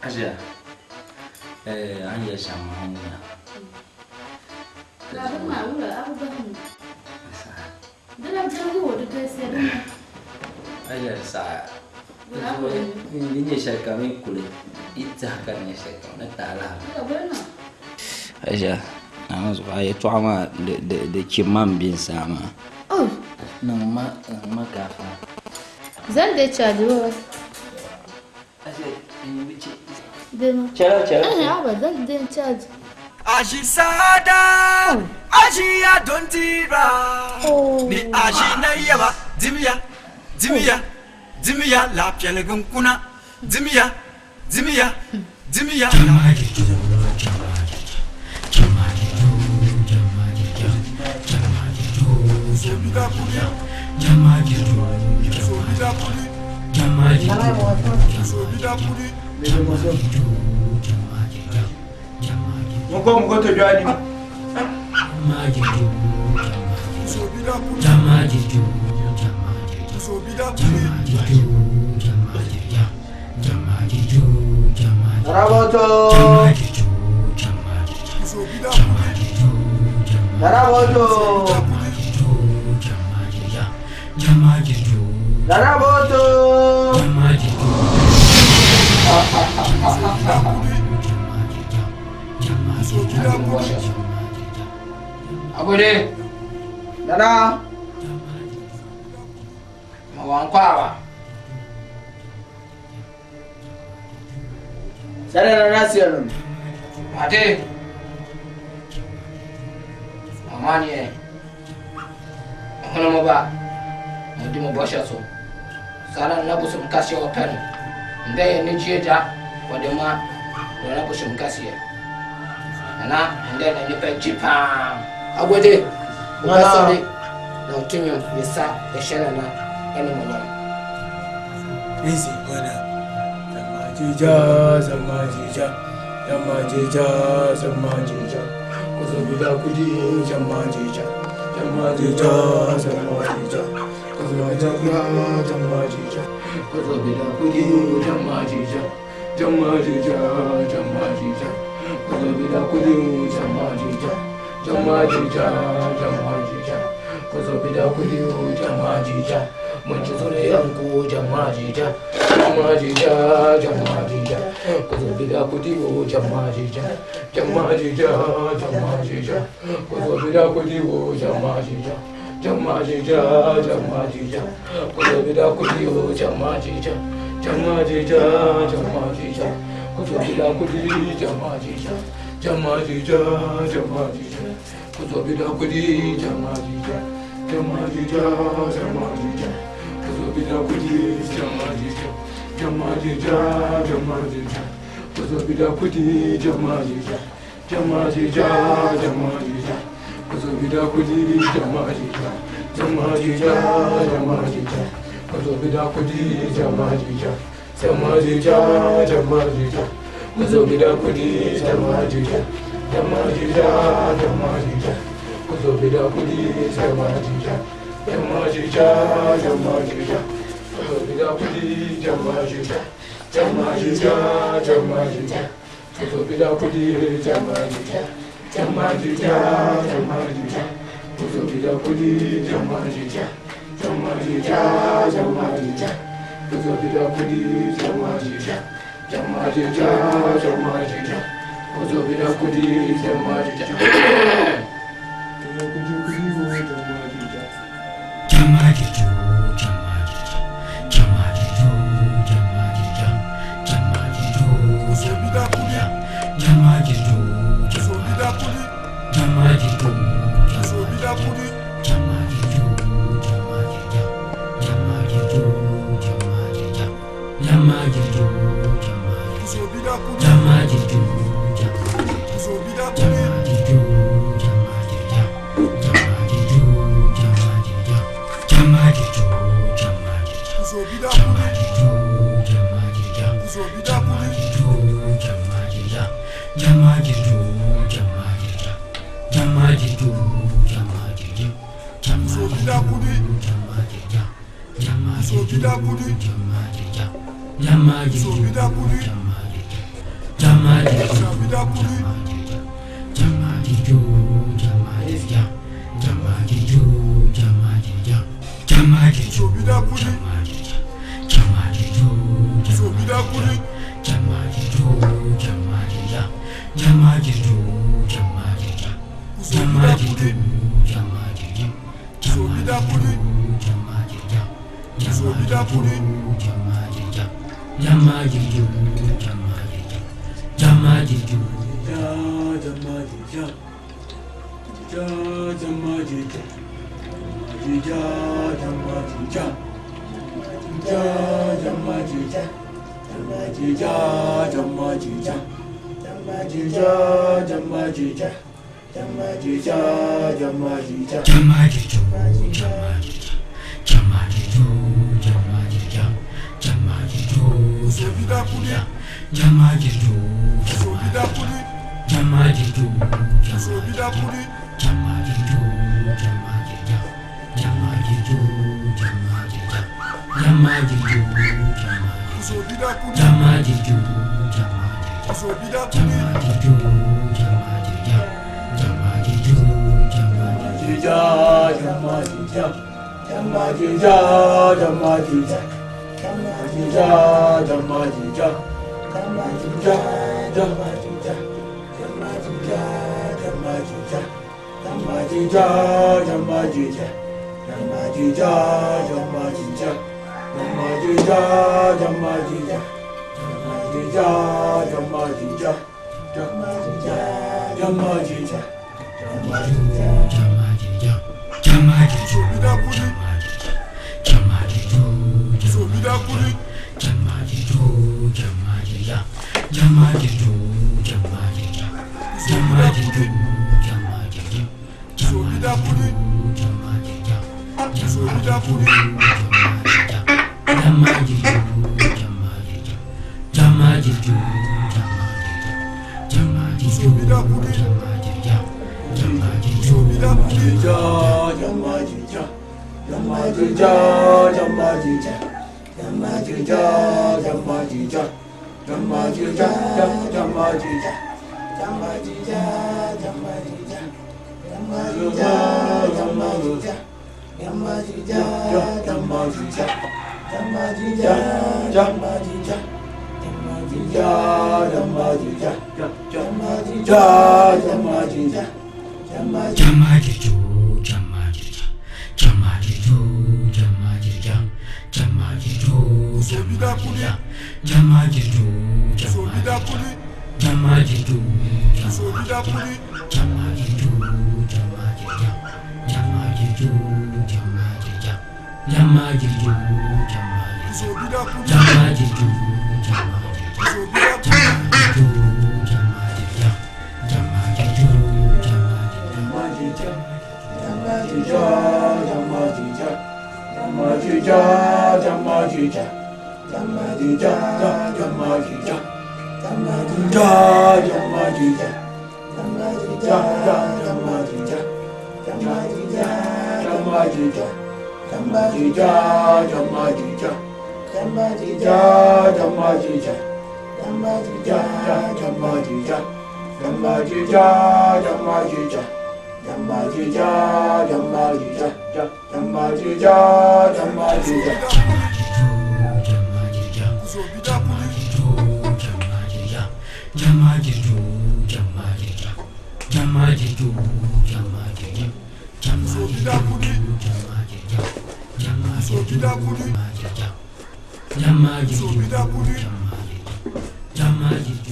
Asia, eh, an yɛli shɛm maa n wumya. Ka bɛ maa wula a bi bahi mi. Di lahi jɛligi o di galisiya di ni. Asia di saɣa di nyɛ shɛli kam yi kuli yi tɛha ka di nyɛ shɛli kam ni tahi lahi. Asia, Naawuni zuɣu a yɛltɔɣa maa di chibi ma m-be n saa maa. Niŋ ma gaafara. Zan de chaji o. Chɛla chɛla. Aba zan de chaji. Aji sada, aji ya dondira, ni aji na yaba dimiya, dimiya, dimiya la piɛligin kuna, dimiya, dimiya, dimiya. Naraboto! Naraboto! Naraboto! Agode. Nana! Ma wankwaaba. Sare nana siyanum. Ate. Amani. Hono mo ba. Mo di mo bɔhyɛ so. Saa na na bosom kɛseɛ ɔpɛ no. Ndɛ yɛ anigyeɛ da wɔde ma Nana bosom kɛseɛ. Nana ndɛ na nipa gye paa. Agode, wobɛsɔre na woto nnwom yesa yɛhyɛ Nana animuonyam. Ezi mana Zamajija zamajija zamajija zamajija Kuzobida kudi zamajija zamajija zamajija Kuzobida zamajija Kuzobida kudi zamajija zamajija zamajija Kuzobida kudi zamajija zamajija zamajija Kuzobida kudi zamajija Mun ci zuriyanku jamajija jamajija jamajija Kuzobida kudi jamajija jamajija jamajija Kuzobida kudi jamajija jamajija jamajija Kuzobida kudi jamajija jamajija jamajija Kuzobida kudi jamajija jamajija jamajija Kuzobida kudi jamajija jamajija jamajija Kuzobida kudi jamajija jamajija jamajija Kuzobida kudi jamajija jamajija jamajija Kuzobida kudi jamajija jamajija jamajija Kuzobida kudi jamajija jamajija jamajija Kuzobida kudi jamajija jamajija jamajija Kuzobida kudi jamajija jamajija jamajija Kuzobida kudi jamajija jamajija jamajija Kuzobida kudi jamajija jamajija jamajija Kuzobida kudi jamajija jamajija jamajija Kuzobida kudi jamajija jamajija jamajija Kuzobida kudi jamajija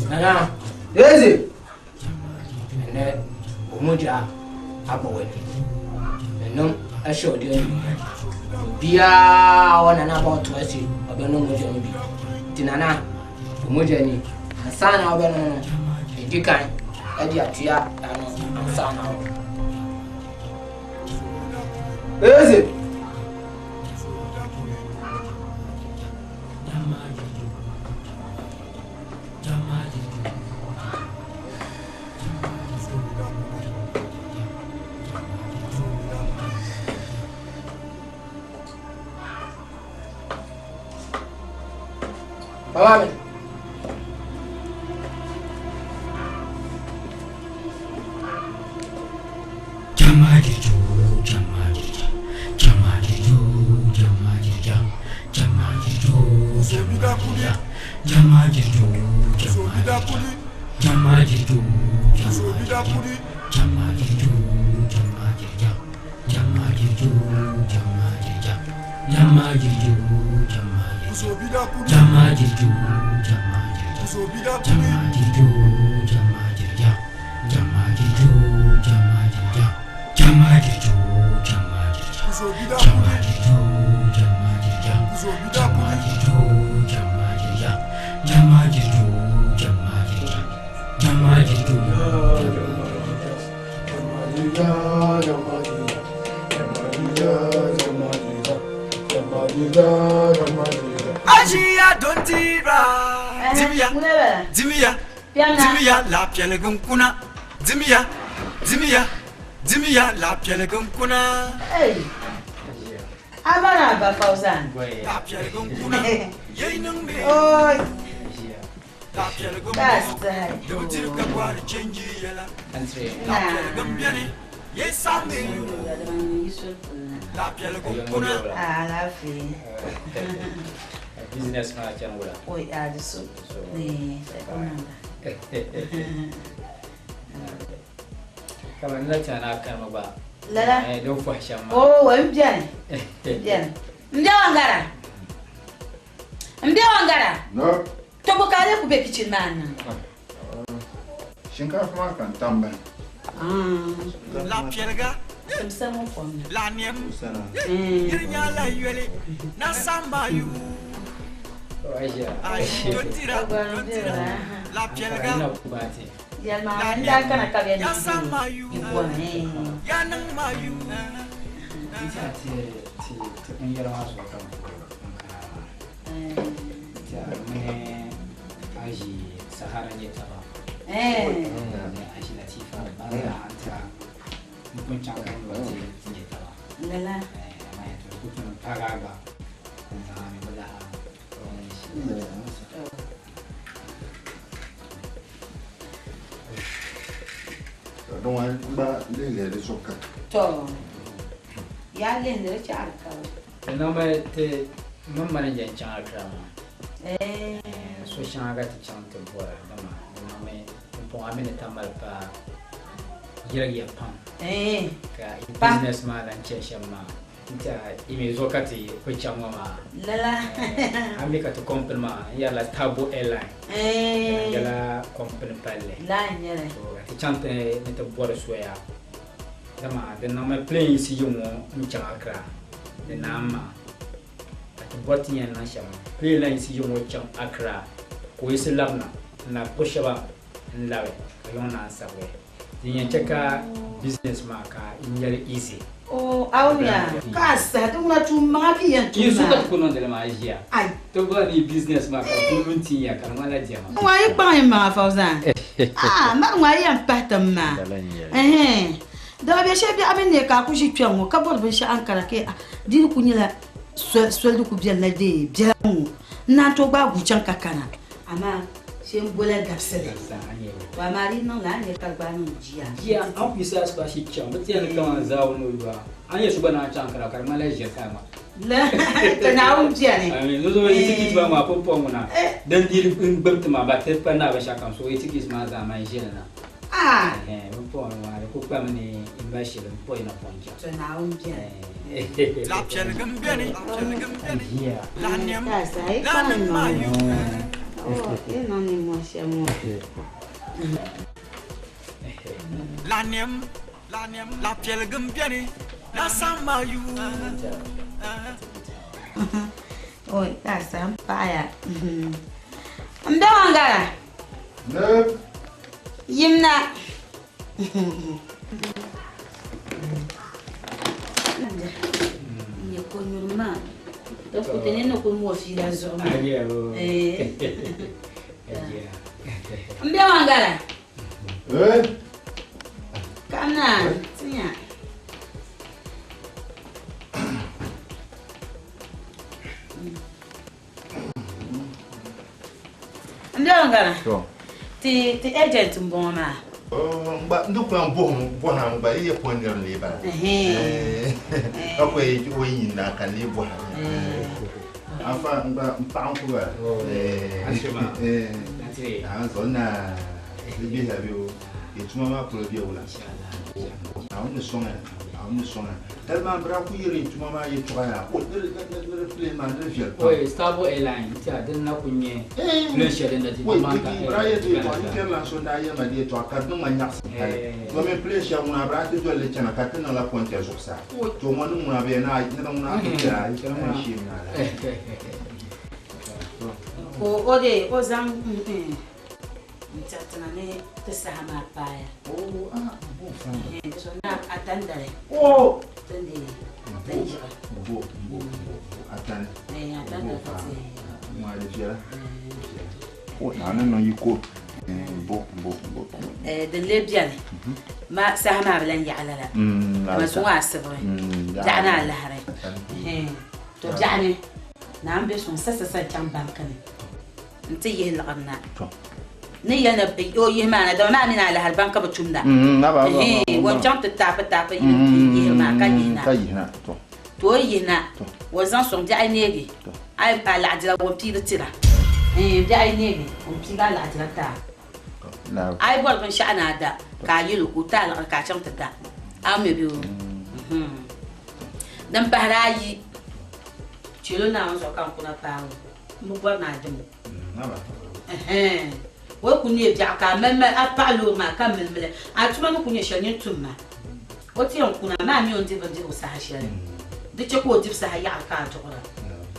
Nana. Eze. Ɛnɛ omogya abɔ w'ani. Ɛno ɛhyɛ ɔde anuonyam. Obiara wɔ nana abɔ ɔto asi ɔbɛnom mogya no bi. Nti nana, omogya ni. Ansa na wobɛnom no, ɛdi kan ɛde atua ano ansa na wo. Eze. Mama mi. Ajiya don tira dimiya dimiya dimiya la piɛligin kuna dimiya dimiya dimiya la piɛligin kuna. Abana ba Fauzan. La piɛligin kuna yei niŋ mi. Oi. La piɛligin Ka bɔŋɔ di bi diri ka bɔri chenji yɛla. La piɛligin bɛni yei saɣim mi. La piɛligin kuna. Alaafee. Business maa chani wula. Oi, a di so. Eh, sai kuma. Kamar na tana kan ba. Lala. Eh, don fɔ shɛm maa. Oh, wai n biɛni. N biɛni. N bɛ wangara. N bɛ wangara. No. To bo ka le ku be kitchen maa ni. Shinkafa maa ka n tam bahi. La piɛliga. Timsa ŋɔ kom ni. La nɛm. Yiri nyɛla yoli na samba yu. Ayi don tira don tira. La piɛliga. Yɛlima n daa kana ka bɛ Ya samba yu. ni bɔni. Ya niŋ ma yu. N ti ti ti ti binyɛra maa zuɣu ka n kana maa. Ti mini Aji Sahara nyɛ taba. Eh. Ni Aji Latifa ba zaa n tira n pun chaŋ ka n ti ti nyɛ taba. Lala. Eh, amaa to ku tuni paga gba n zaŋ mi bi laha. Don wa gba lihilihi di zuɣu ka. To. Ya lihindi di chaɣari ka bi. Ti niŋmi ti mini manager n chaŋ Accra maa. Eh. So shɛŋa ka ti chaŋ ti bɔra dama di niŋmi pumpɔŋɔ a mi ni tamali paai yirigiya pam. Eh. Ka i Pam. business maa lan chɛ shɛm maa n tiɛha i mi zuɣu ka ti ku chaŋ ŋɔ maa. Lala. A mi ka ti company maa n yɛrila Tabo Airline. Eh. N yɛla company palli. Laa n nyɛli. So ka ti chaŋ ti ni ti bɔri soya dama di niŋmi plane yiɣisi yi ŋɔ n chaŋ Accra di naan maa ka ti bɔri ti yɛn niŋ shɛm plane lan yiɣisi yi ŋɔ chaŋ Accra ka o yiɣisi labina n na kpuɣi shɛba n labi ka yiŋ naan sabigi din yɛn chɛ ka business maa ka n nyɛli easy. Oh, awuya. Ka saha ti ŋuna tuun maŋa ki yɛn Yi tum so ka maa. ti ku niŋdi li maa ʒiya. Ai. Ti bɔri ni business maa ka ku lu n-tin ya ka di ŋmanila diɛma. Ŋun yi kpaŋ yi maŋa Fauzan. Ah, mari ŋun yi yɛn pahi tim maa. Ɛhɛn. Dama bɛ shɛli biɛɣu mini ne ka a ku ʒi kpɛŋ ŋɔ ka bɔri binshɛɣu Ankara ke di ku nyɛla soli di ku biɛni la dee biɛla ŋɔ n naan tooi gbaai guui chaŋ ka kana amaa shee n bola dabisili to amaa di niŋ la a ni nyɛ ka di gbaai niŋ jia. Jia an ku yiɣisi asibaasi chaŋ bi ti yɛn ni kaman zaawuni o yuwa an yɛ so gba naan chaŋ Ankara ka di ŋmanila ʒiri time maa. La ka Naawuni biɛni. Amin. Zo yi tikiti ba maa pumpɔŋ ŋuna din diri n gbubi ti maa ba ti pa naa binshɛɣu kam so yi tikiti maa zaa man ʒili na. Ah. Eh, pumpɔŋ maa di ku kpami ni n ba shili n pɔi na pɔŋ chaŋ. To Naawuni biɛni. La piɛligin bɛni. La piɛligin bɛni. Yeah. La nɛm. Ka saha yi La kpaŋ niŋ ma maŋa. yu. Oh, yi niŋ nimmohi shɛm ŋɔ. La nɛm. La nɛm. La piɛligin bɛni. La samba yu. Oi, ka saha n paɣaya. N bɛ wangara. Ne. Yimna. Nyɛ ko nyuri maa. To ku ti ni ni ku mooi fiila zuɣu maa. Eh. N bɛ wangara. Eh. Kamna, tinya. N bɛ wangara. To. Ti ti agent n bɔŋɔ maa. Oh, ngba ndu ku an bohum boham gba yi pon nir le ba. Ɛhɛn. Eh. Ka ko yi o yin na kan le boham. Afa n gba n paɣa n ku bala. Naawuni zuɣu na di bihila bɛ o di tuma maa polo bɛ wula. Naawuni ni sɔŋ ya Naawuni ni sɔŋ ya. Dali maa n bira ku yiri tuma maa yɛltɔɣa yaa o ni di plane maa ni di viɛli pam. Oi Starbow Airline n tiɛha din na ku nyɛ plane shɛli din na ti Oi maa ka di bira yɛ di yɛltɔɣa n kpɛri lan so n daa yɛli ma di yɛltɔɣa ka di niŋ ma nyaɣisim hali domin plane shɛli ŋuna bira ti doli li chana ka ti niŋla pɔnta zuɣusaa. To ŋɔ ni ŋuna bɛ na ni di ŋuna ti kpɛra a yi sheem na la. Ka o dee o zaŋ n tiɛhi ni ti saha maa paaya. Di zuɣu na atandali tin dee tin yiɣi. Atani. Atandali ka ti. Ŋɔ di viɛla. O naa ni niŋ yiko. Bo bo bo. Din lee beni ma saha maa bi lan yaɣi lala. Dama zuŋɔ asibiri biɛɣu ni alahiri. To biɛɣu ni naa m-be suŋ sasasa n-chaŋ banki ni nti yihi liɣiri na. Ni yɛli ni o yihi maa na dama maa mini alahiri banki bi tumda. O ni chaŋ ti taapi taapi yihiri maa ka yihi na. To o yi yihi na, o zaŋ sɔŋ biɛɣu yi neegi a yi paai laɣidira o ni piigi tira. Ɛɛn biɛɣu yi neegi o ni piigi a laɣidira ti a. A yi bɔri binshɛɣu ni a da ka a yɛl o ka o ti a liɣiri ka a chaŋ ti da a mi bɛ o. Din pahiri ayi, chɛl o Naawuni zuɣu ka n kuna paai o, m bi bɔri ni a dim o. Ɛhɛn o yi ku neei biɛɣu ka a malimali a paɣi loori maa ka milimili a tuma ni ku nyɛ shɛli nyin tum ma. O ti yɛn kuna maa mi o ni di bindirigu saha shɛli. Di chɛ ka o dibu saha yaɣiri ka a duɣira.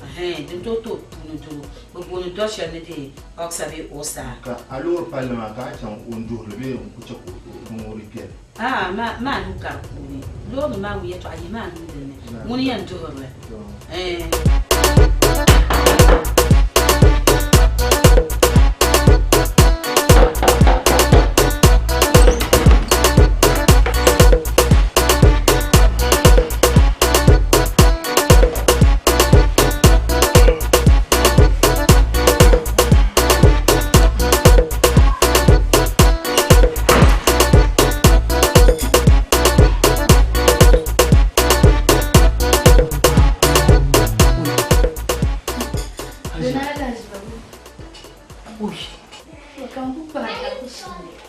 Ɛhɛn, din tooi tooi puuni doro. Bɛ booni dɔri shɛli ni di ɔksa bee ɔɔsaa. Ka a loori palli maa ka a chaŋ o ni duhiri li bee n-ku chɛ ka o niŋ o repair? Aa, maa nuu ka di puuni. Loori maa ŋun yɛtɔɣa yihi maa nuu din ni, ŋuni yɛn duhiri li. Ɛɛn.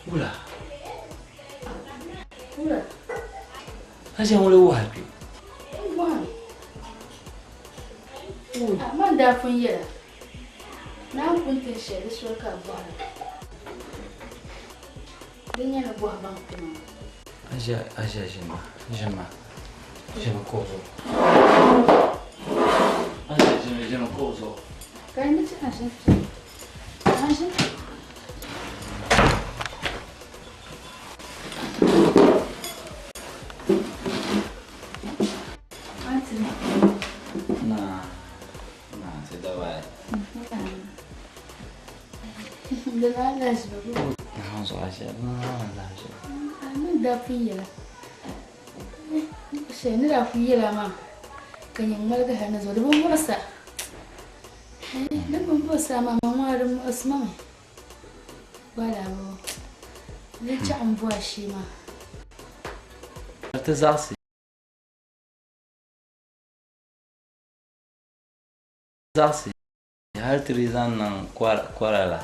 Wula. Aʒia ŋɔ lee wahi kpe. Man daa pun yɛla, Naawuni pun tin shɛli di soli ka a bɔhira. Di nyɛ ni bɔhi baŋ ti maa. Aʒia, aʒia ʒini ma, ʒini ma, ʒini kuɣu zuɣu. Aʒia ʒini, ʒini kuɣu zuɣu. Ka n ni chɛ a ʒini kpe. A ʒini. Na, na, ti dabai. Ni daa kuli yɛla maa ka nyɛ ŋmaligi hali ni zuɣu di bi muɣisa di bi muɣisa maa ma ŋmaa di muɣisi ma mi gba di chaɣ n bo a shee maa. Ti zaɣisi zaɣisi hali ti di zaŋ niŋ kɔra la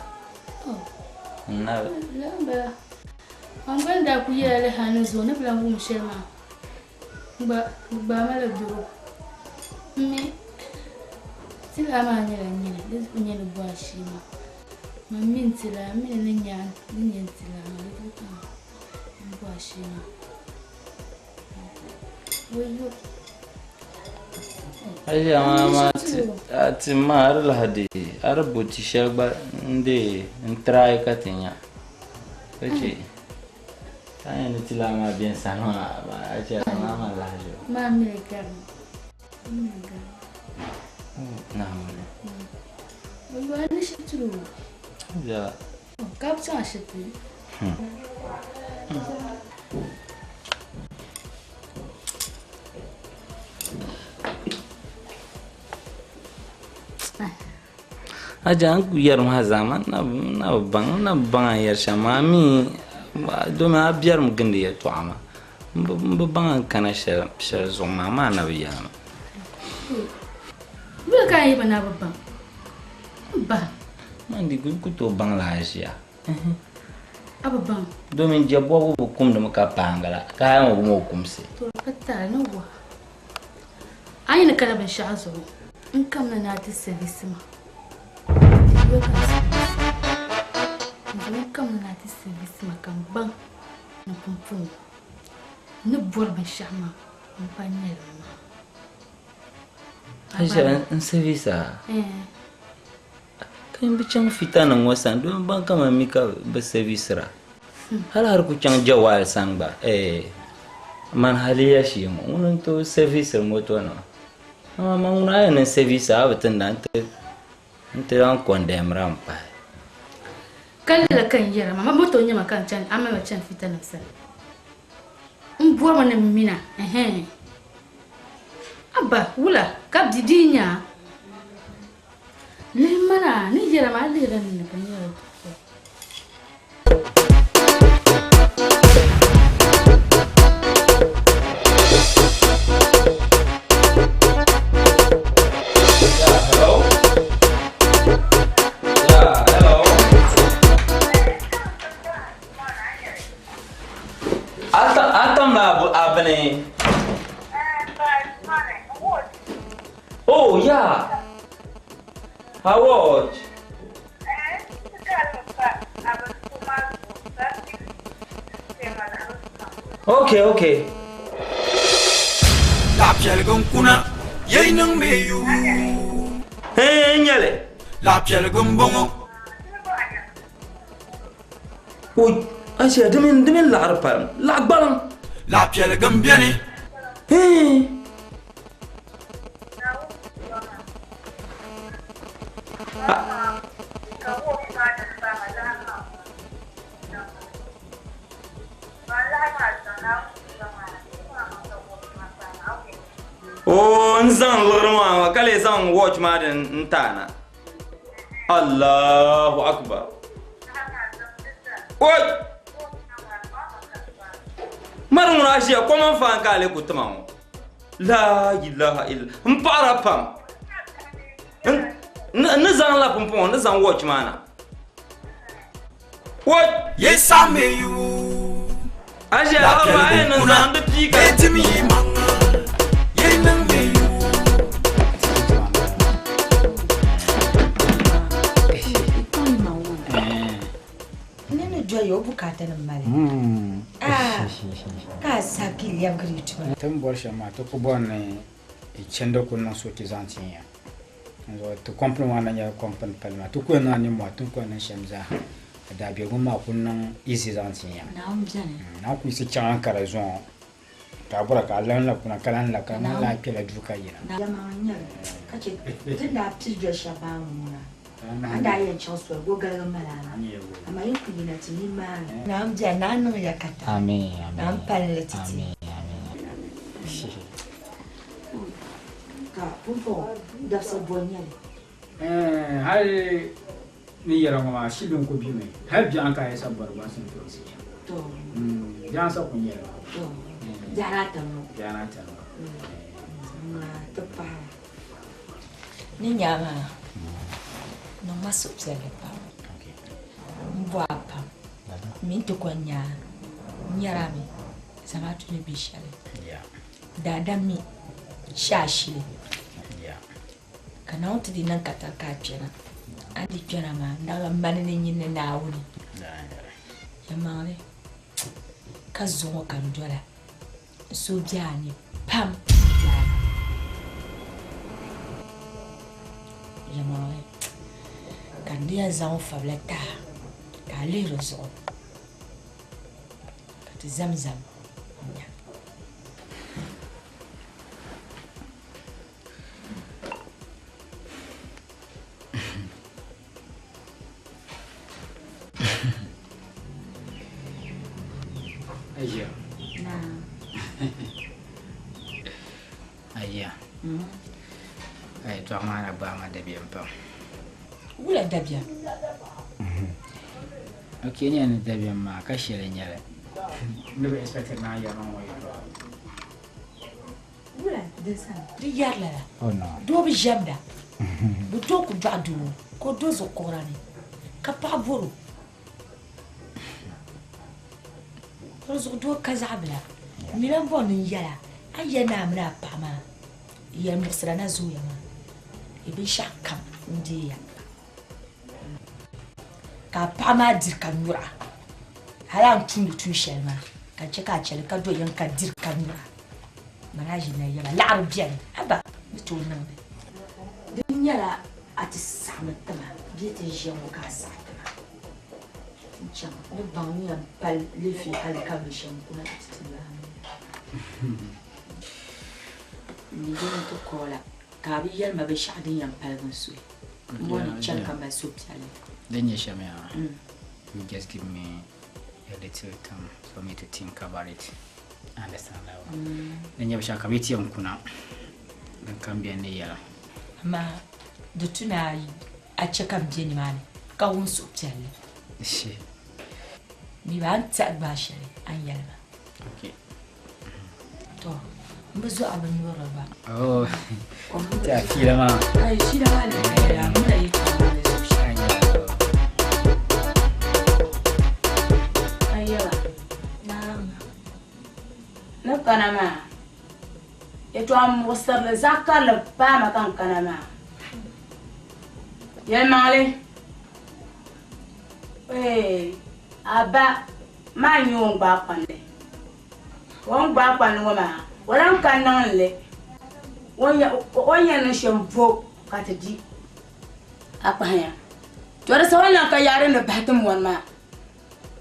n-nabi. Lala m-bala. Man gba ni daa kuli yɛla li hali ni zuɣu ni bi lahi wum shɛli maa n gba di gbaai ma la doro. M mi tilaa maa nyɛla nyini di zuɣu nyɛ ni bo a shee maa. Man mi n tilaa m mi ni nya ni nyɛ n tilaa maa di zuɣu ka m bo a shee maa. Aʒia maa maa a ti ma a di lahi deei a di bo ti shɛli gba n deei n try ka ti nya ka chɛ ka nya ni tilaa maa bɛ n sani maa aʒia maa maa lahi ʒe Naawuni viɛla. Ka bi chaŋ ashibiti. Aja n ku yɛri maa zaa man na bi baŋ n na bi baŋ a ni yɛri shɛm maa mi domi a biɛrimi gindi yɛltɔɣa maa n bi baŋ a ni kana shɛli zuɣu maa amaa a na bi yɛli ma. Wula ka a yɛli ma ni a bi baŋ? M ba. Man di ku tooi baŋ la a ʒiya. A bi baŋ. Domin jɛ bɔbigu bi kumdimi ka paangi la, ka a yɛn wum o kumsi. To di pa taali ni wahu. A yi ni kana binshɛɣu zuɣu, n kamina ni a ti service ma. Yo ka n service. N zuɣu n kamina ni a ti service ma ka n baŋ ni pumpɔŋɔ n ni bɔri binshɛɣu maa m pa nya li maa. Aisha, n service a? Ka n bi chaŋ fitanim ŋɔ sani domin ban kaman mi ka bɛ servicera. Hali a di ku chaŋ Jawal sani gba, eh, man haliya shee ŋɔ, ŋuni n-tooi serviceri motonima. Amaa man ŋuni a yɛn niŋ service a bi tinda nti lan condemnira m-pahi. Ka lala ka n yɛra maa, moto n-nyɛ ma ka n chani, a mali ma chani fitanim sani. N bɔrimi ni m mina, ɛhɛn. Abba, wula ka bia dii nya a? Lihi ma na, ni yɛra maa, a lihirila nini ka n yɛra tɔ. A tamla a bini? Oh, yeah. A watch. Okay, okay. Laɣ'piɛligu n-kuna, yɛi niŋ mi yuu. N nyɛli. Laɣ'piɛligu m-bɔŋɔ. O, Aisha, di mini di mini laɣiri pam, laɣ gbaliŋ. Laɣ'piɛligu m-beni. Hee. O, n zaŋ liɣiri maa ka lee zaŋ watch maa din n-ti a na. Allahu Akbar. Oi! Mari ŋuna a ʒiya kom n faan ka a lee ku tima ŋɔ. La ilaha illa. N paɣira pam. N ni zaŋ la pumpɔŋɔ n ni zaŋ watch maa na. Oi! Yisa mi yu. A ʒiya a ba a yɛn niŋ zaŋ di pii ka. Yi yi maŋa, yi niŋ mi yu. Ni ni doli o bukaata nim mali. Ah, ka a sa ka i lɛbigiri tuma. Ti ni bɔri shɛm maa ti ku bɔri ni i chandi ku niŋ sochi zaŋ ti ya. Dinzuɣu ti company maa na nyɛla company palli maa. Ti ku yɛn niŋla nimmɔhi ti ni ku yɛn niŋ shɛm zaa ka daabiligu maa ku niŋ easy zaŋ ti ya. Naawuni beni. Naawuni ku yiɣisi chaŋ Ankara zuŋɔ ka a bɔra ka a lan la kuna ka lan la ka di ŋmanila a kpɛla duu ka yina. Yɛlimaŋli n-nyɛ li ka chɛ ti ni daa pili doli shɛba maa ŋuna a ni daa yɛn chaŋ soli go galigi mali a na amaa yi ku yina ti nimaani. Naawuni beni Naawuni niŋ ya katari. Naawuni palli ti ti. Ka pumpɔŋɔ dabisa bɔ n-nyɛ li? Hali ni yɛra ŋɔ maa shili n-ku bimi. Hali biɛɣu ka a yi sa bɔri gba n-sin tooi si chaŋ. Biɛɣu n-sa ku nyɛ li maa. Biɛɣu ata ŋɔ. Biɛɣu ata ŋɔ. Ŋaa ti pahi. Ni nya maa, niŋ ma suhupiɛlli pam. M bɔ a pam. M mi ni ti ko n-nya a. N nyari a mi zamaatu ni be shɛli. Daadam mi shɛ a shili, ka Naawuni ti di niŋ katari ka a kpɛna. A ni di kpɛna maa, n naɣila mani ni nyini ni Naawuni. Yɛlimaŋli, ka zuŋɔ ka n dola, n suhu be a ni pam. Yɛlimaŋli, ka n di yɛn zaŋ n fabila ti a ka a lihi di zuɣu. Ka ti zamzam nya. Ayiya. Naam. Ayiya. A yɛtɔɣa maa na gbaai ma dabiɛm pam. Wula dabiɛm? Ok, ni yɛn ni dabiɛm maa ka shɛli n-nyɛ li. N ni bi expect ni a yɛri ma ŋɔ yɛtɔɣa. Wula din sani? Di yɛri lala. Oh no. Doo bi ʒɛmda. Bɛ tooi ku dɔɣi doo ka o do zuɣukuɣira ni ka paɣa bɔr o. Di zuɣu doo ka zaɣ bila. M mi lan bɔri ni n yɛl a, a ni yɛli ni a mini a paɣa maa yɛlimuɣisira na zooya maa, yi binshɛɣu kam n-deei ya. Ka a paɣa maa diri ka nyura hali a ni tumdi tuun shɛli maa ka n chɛ ka a chɛli ka do yiŋ ka diri ka nyura mani a ʒinila yɛma laɣiri beni haba ni tooi niŋdi. Di nyɛla a ti saɣimi tima bee ti ʒiya ŋɔ ka a saɣi tima n chaŋ ni baŋ ni yɛn pali liifi hali ka mi shɛm kuna ti ti laa n ni yɛli ti koola ka a bi yɛli ma binshɛɣu din yɛn paligi n suhi. M bɔri ni chani ka mali suhupiɛlli. Din nyɛ shɛm yaa, you just give me a little time for me to think about it. Understand that one? Din nyɛ binshɛɣu kam yi ti yɛn kuna, din kam beni ni yɛla. Amaa di tu ni a chɛ ka m be nimaani ka wum suhupiɛlli. Mi ba a ni tɛhi gbaai shɛli a ni yɛli ma. Okay. To, n bi zuɣa bin nyurili gba. Oh, ti a fiila maa. Ai, fiila maa le ka yɛla, m mina yɛltɔɣa maa ni zuɣu shɛli. Ayiwa. Ni kana maa, yɛtɔɣa muɣisirili zaɣ karili paai ma ka n kana maa. Yɛlimaŋli, ee, a ba maa n-nyɛ o ni gbaai kpamli. O ni gbaai kpamli ŋɔ maa, o lan ka niŋ li o ni yɛn niŋ shɛm bo ka ti di a kpahiya. To di saha o ni lan ka yaa din ni bahi ti mɔri maa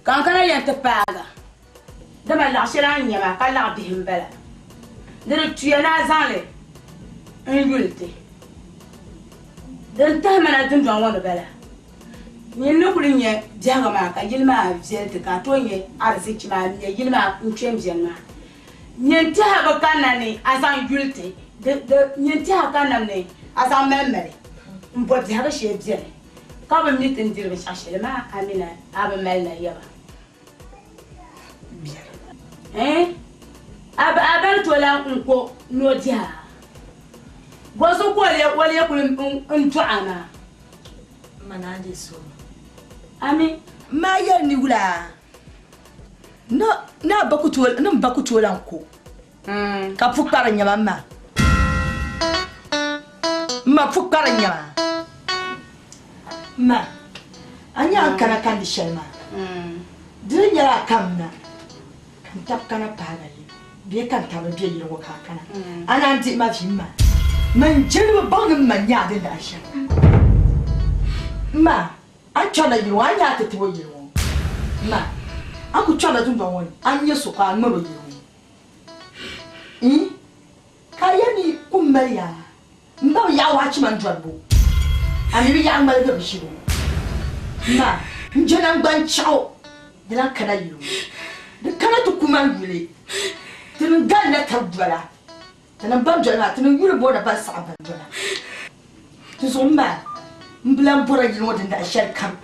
ka n kana yɛn ti paaga. Dama laɣ shɛli a ni nya maa ka laɣ bihi m-bala. Di di tuya ni a zaŋ li n-yuli ti. Din tahi ma na dundɔŋ ŋɔ ni bala. Nyin ni kuli nya biɛhigu maa ka yili maa viɛli ti ka a tooi nya arizichi maa n-nya yili maa n-kpe m-beni maa. Nyin tɛha bi kanna ni a zaŋ yuli ti, di, di, nyin tɛha kanna ni a zaŋ malimali m-bo biɛhigu shee beni ka bi mi ti ni diri binshɛɣu shɛli maa a mi na a bi mali na yaba. Ɛɛn, a ba, a ba ni tooi lan n-ko ni o dihi a? Bɔzuɣu ka o lee, o lee kuli n-dɔɣi a maa? Ma naan di so. Ami. Maa yɛli ni wula ni ni a ba ku tooi ni m ba ku tooi lan ko ka pukpari n-nyɛ ma m ma. M ma pukpari n-nyɛ ma. M ma, a nya a ni kana kandi shɛli maa, di ni nyɛla a kamina ka n tabi kana paagi a yili bee ka n tabi be yili ŋɔ ka a kana. A naan dihi ma vi m ma. Man je ni bi baŋ ni m ma nya a din daa shɛm. M ma, a ni kpɛrila yili ŋɔ, a ni nya a ti tib o yili ŋɔ. M ma, a ku kpɛrila dundɔŋ ŋɔ ni, a ni nya so ka a ŋmɛr o yili ŋɔ. Iin, ka a yɛli ni kum mali yaa. M ba bi yaɣi waachi man dɔri bo, a mi bi yaɣi ŋmaligi bi ʒiri o. M ma, n je naŋgban chɛɣu di lan kana yili ŋɔ. Di kana ti ku man yuli. Ti ni galila tab dola. Ti ni ban doli maa, ti ni yuli booni ban saɣim ban dola. Di zuɣu m ma, m bi lan bɔra yili ŋɔ dindahi shɛli kam.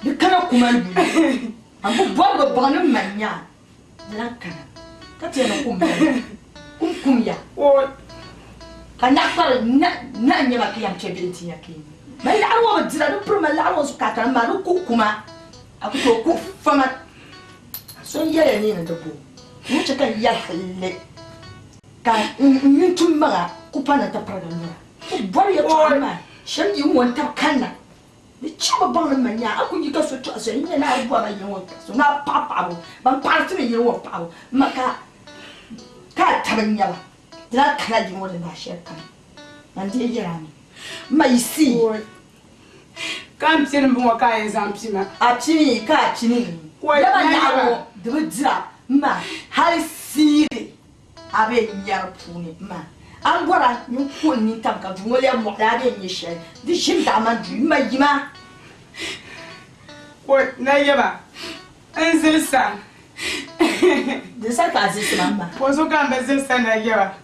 Di kana ku man yuli. A bi bɔri bi baŋ ni m ma n-nya a. Di lan kana ka ti yɛn niŋ kum mali kum kumya ka naɣ kpari naɣ nyɛma ka yɛn kpe bihi nti nya kee mali laɣiri ŋɔ bi dira di piri mali laɣiri ŋɔ zuɣu ka a kana maa di kuhi kuma a ku tooi kuhi fama so n yɛliya ni ni di bo n ni chɛ ka n yɛli halli ka n nini tum maŋa ku pa ni ti pirigi lura ku bɔri yɛltɔɣa maa shɛm yi ŋɔ n tabi kanna Di chɛ bi baŋ ni ma nya a ku yi ka so tɔɣisi n nya ni a bɔri yili ŋɔ so ni a paɣi paɣibu ban paɣiri ti mi yili ŋɔ paɣibu ma ka ka a tabi n nyaba di lahi kana yili ŋɔ din daa shɛli kam man dii yɛri a mi m ma yi sii. Ka m pini m-bɔŋɔ ka a yɛn zaŋ pi ma. A pini ka a pini dama naɣ ŋɔ di bi dira m ma hali siiri. A be n-nya di puuni, m ma, a ni bɔra nyin ku n nintam ka duu ŋɔ lɛbi mɔɣili, a be n-nya shɛli di ʒini daɣu man duu, m ma yima. Ko nayaba n zilisa. Di saha ka a zilisi ma, m ma. Bɔzuɣu ka m bi zilisa nayaba?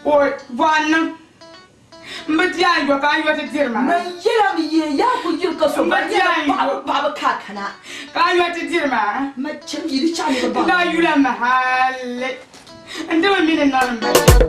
Ko bɔɣu n-niŋ. M bi di a yɔ ka a yɔ ti diri ma. Man yɛla mi yee yaa ku yiri ka so M bi ba di a nyɛla yɔ. paɣaba paɣaba ka a kana. Ka a yɔ ti diri ma. Ma cham yi di chaɣ ni bi baŋ. N daa yula mi hali n ti bi mi ni niŋdi m ba shɛm.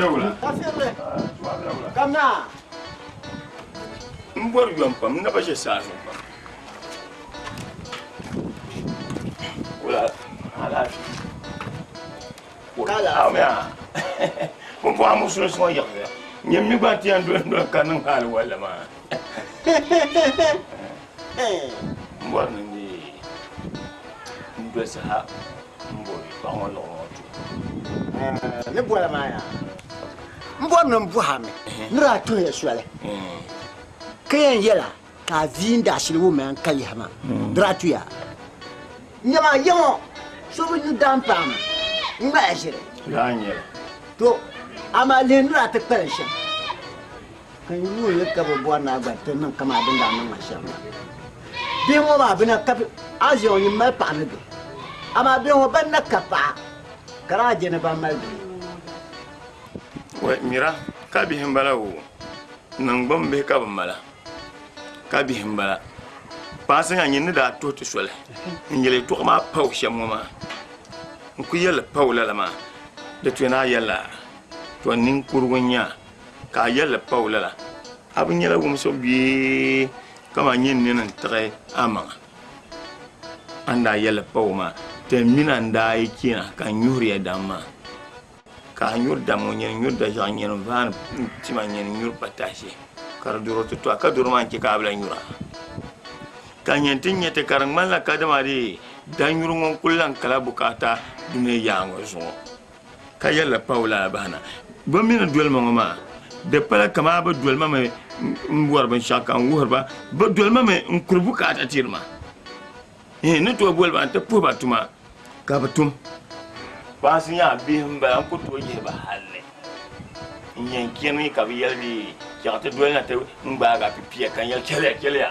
bɛ wula? Ka firili. Kamina. N bɔri yom pam, n naba ʒe saa zuɣu pam. Wula alaafee. Ka alaafee. Pumpɔŋɔ a musulinsi ŋɔ yiɣisiya. Nyɛ mi gba ti yɛn doli doli ka niŋ hali walla maa. N bɔri ni n deei n dolisi ha m bɔri paɣa ŋɔ liɣiri ŋɔ tuhi. Ni bɔla maa yaa. M bɔri ni n bɔhi a mi ni daa tuhiya soli ka yɛn yɛla ka a vii n daashili wummi a ni ka yihi maa di daa tuya. Nyama ya ŋɔ so bi nyu daam paai ma n-ŋmaya ʒiri. Lala n-nyɛ li. To, amaa lihi ni daa ti kpalim shɛm, ka n yuun li ka bɛ bɔri ni a gba ti niŋ kaman a din daa niŋ ma shɛm la. Bihi ŋɔ maa bɛ na ka a ʒiya ŋɔ nyin mali paɣa ni bihi, amaa bihi ŋɔ bɛn na ka paɣa ka daa je ni ban mali bihi. Wai, mira, ka bihi m-bala o, niŋgbuŋ bihi ka bɛ mala. Ka bihi m-bala. Paɣa nya nyin ni daa tuhi ti soli n-yɛli yɛtɔɣa maa pa o shɛm ŋɔ maa, n ku yɛli pa o lala maa, di tuya ni a yɛlila tɔ ninkurigu n-nya ka a yɛli pa o lala. A bi nyɛla wumsibu bee kaman nyin nini n-tiɣi amaŋa a ni daa yɛli pa o maa, ti mini a n-daa yi chana ka n nyuhiri ya dam maa. Ka a nyuri dam ŋɔ nyini nyuri daʒiɛɣu nyini vaani tima nyini nyuri patashi ka di doro ti tɔha ka doro maa n-chɛ ka a bi lahi nyura ka nyini ti nya ti ka di ŋmanila kadama dee danyuri ŋɔ n-kuli lahi kala bukaata dunia yaaŋa zuɣu ka yɛlli pa o lala bahina. Bɛ mi ni doli ma ŋɔ maa di pala kamani a bi doli ma mi m-bɔri binshɛɣu ka n wuhiri ba, bɛ doli ma mi n-kuri bukaata tiri ma. N ni tooi boli ba nti puhi ba tuma ka bɛ tum. Kpaŋsi nyaŋ bihi m-bala n-ku tooi yihi ba hal ni n yɛn chani ka bɛ yɛli bee chaŋ ti doli na ti n-gbaagi a pipia ka n yɛli chɛliya chɛliya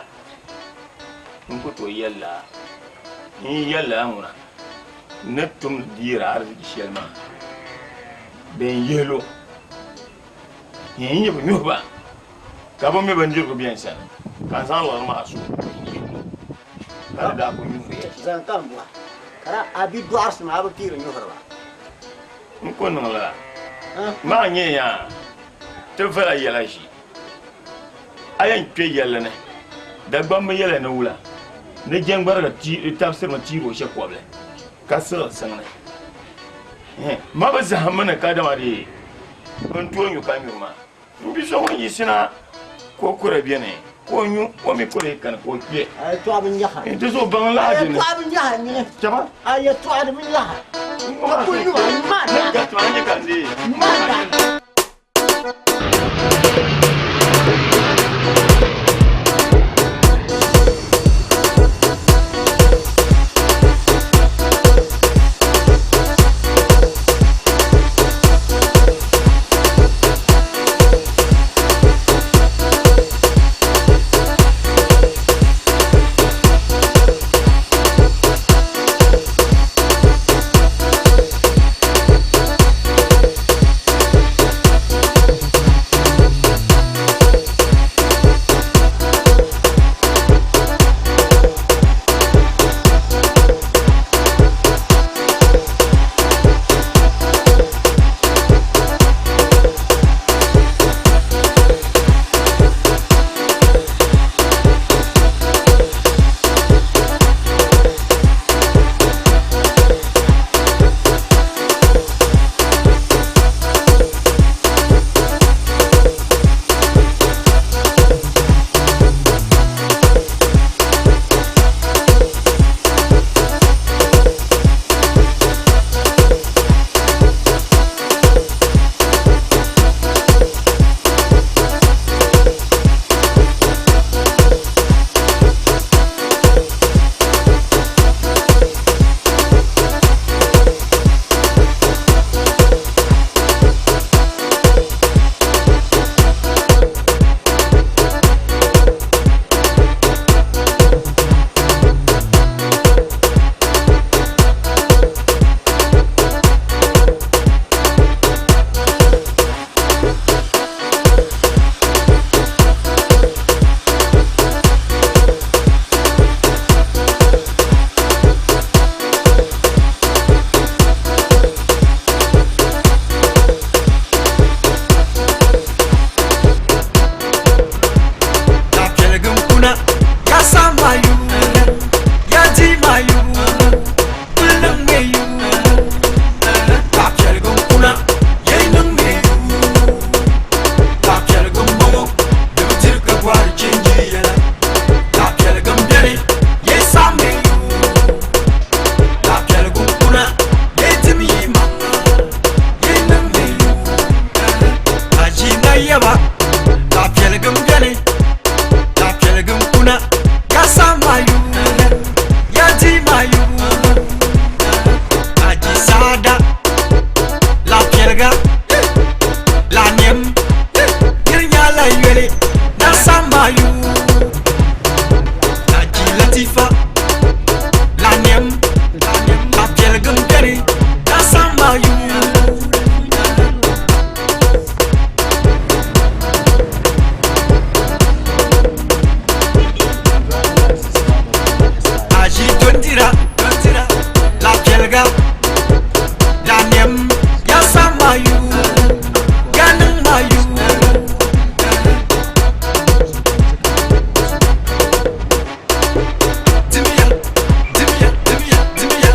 n ku tooi yɛli lala. N yi yɛli lala ŋuna n ni tum deeri ariziki shɛli maa bee n-yihi lu n yi bi nyuhi ba ka bɛ mi bindirigu be n sani ka n zaŋ liɣiri maa su ka di daa ku nyuhiri ya. Zaŋ ka m bɔhi, ka daa a bi dɔɣirisi maa a bi piiri nyuhiri ba? N ku niŋ lala. Maa nyɛ ya ti vala yɛla ʒi. A yɛn kpe yɛlli ni Dagbamba yɛla ni wula ni jɛŋgbariga tabisirimi tiiri o shɛkɔbili ka siɣiri siŋ ni. Ma bi zahimmi ni kadama dee n tooi nyu ka nyuri maa. N bi so ŋun yiɣisina ka o kura beni ka o nyu, o mi kura yi kani ka o kpe. A yɛtɔɣa bi nyaha. N ti zuɣu baŋ lahi A dini. yɛtɔɣa bi nyaha nyini. Chaba. A yɛtɔɣa di bi nyaha. A kuli nyu a nyu maa daa. Ka tuma nyɛ ka n deei. Nyu maa daa. mayu, ya di mayu, kuli niŋ me yu. Paɣa piɛligu n kuna, yɛn niŋ me yu. Paɣa piɛligu n bɔŋɔ, di bi diri ka bɔhiri chenji yɛla. Paɣa piɛligu n beni, yɛn saɣim me yu. Paɣa piɛligu n kuna, yɛn dim yi maŋa, yɛn niŋ me yu. Aji na yaba, paɣa piɛligu n beni, paɣa piɛligu n kuna, ya sa mayu, ya di mayu. Aji saada, la piɛliga, la nɛm, niri nyɛla yoli, na sa mayu. Aji latifa, la nɛm, la piɛliga n beni, na sa mayu. Aji dondira, dondira, la piɛliga, la nɛm, ya sa mayu, ya niŋ mayu. Dimiya, dimiya, dimiya, dimiya,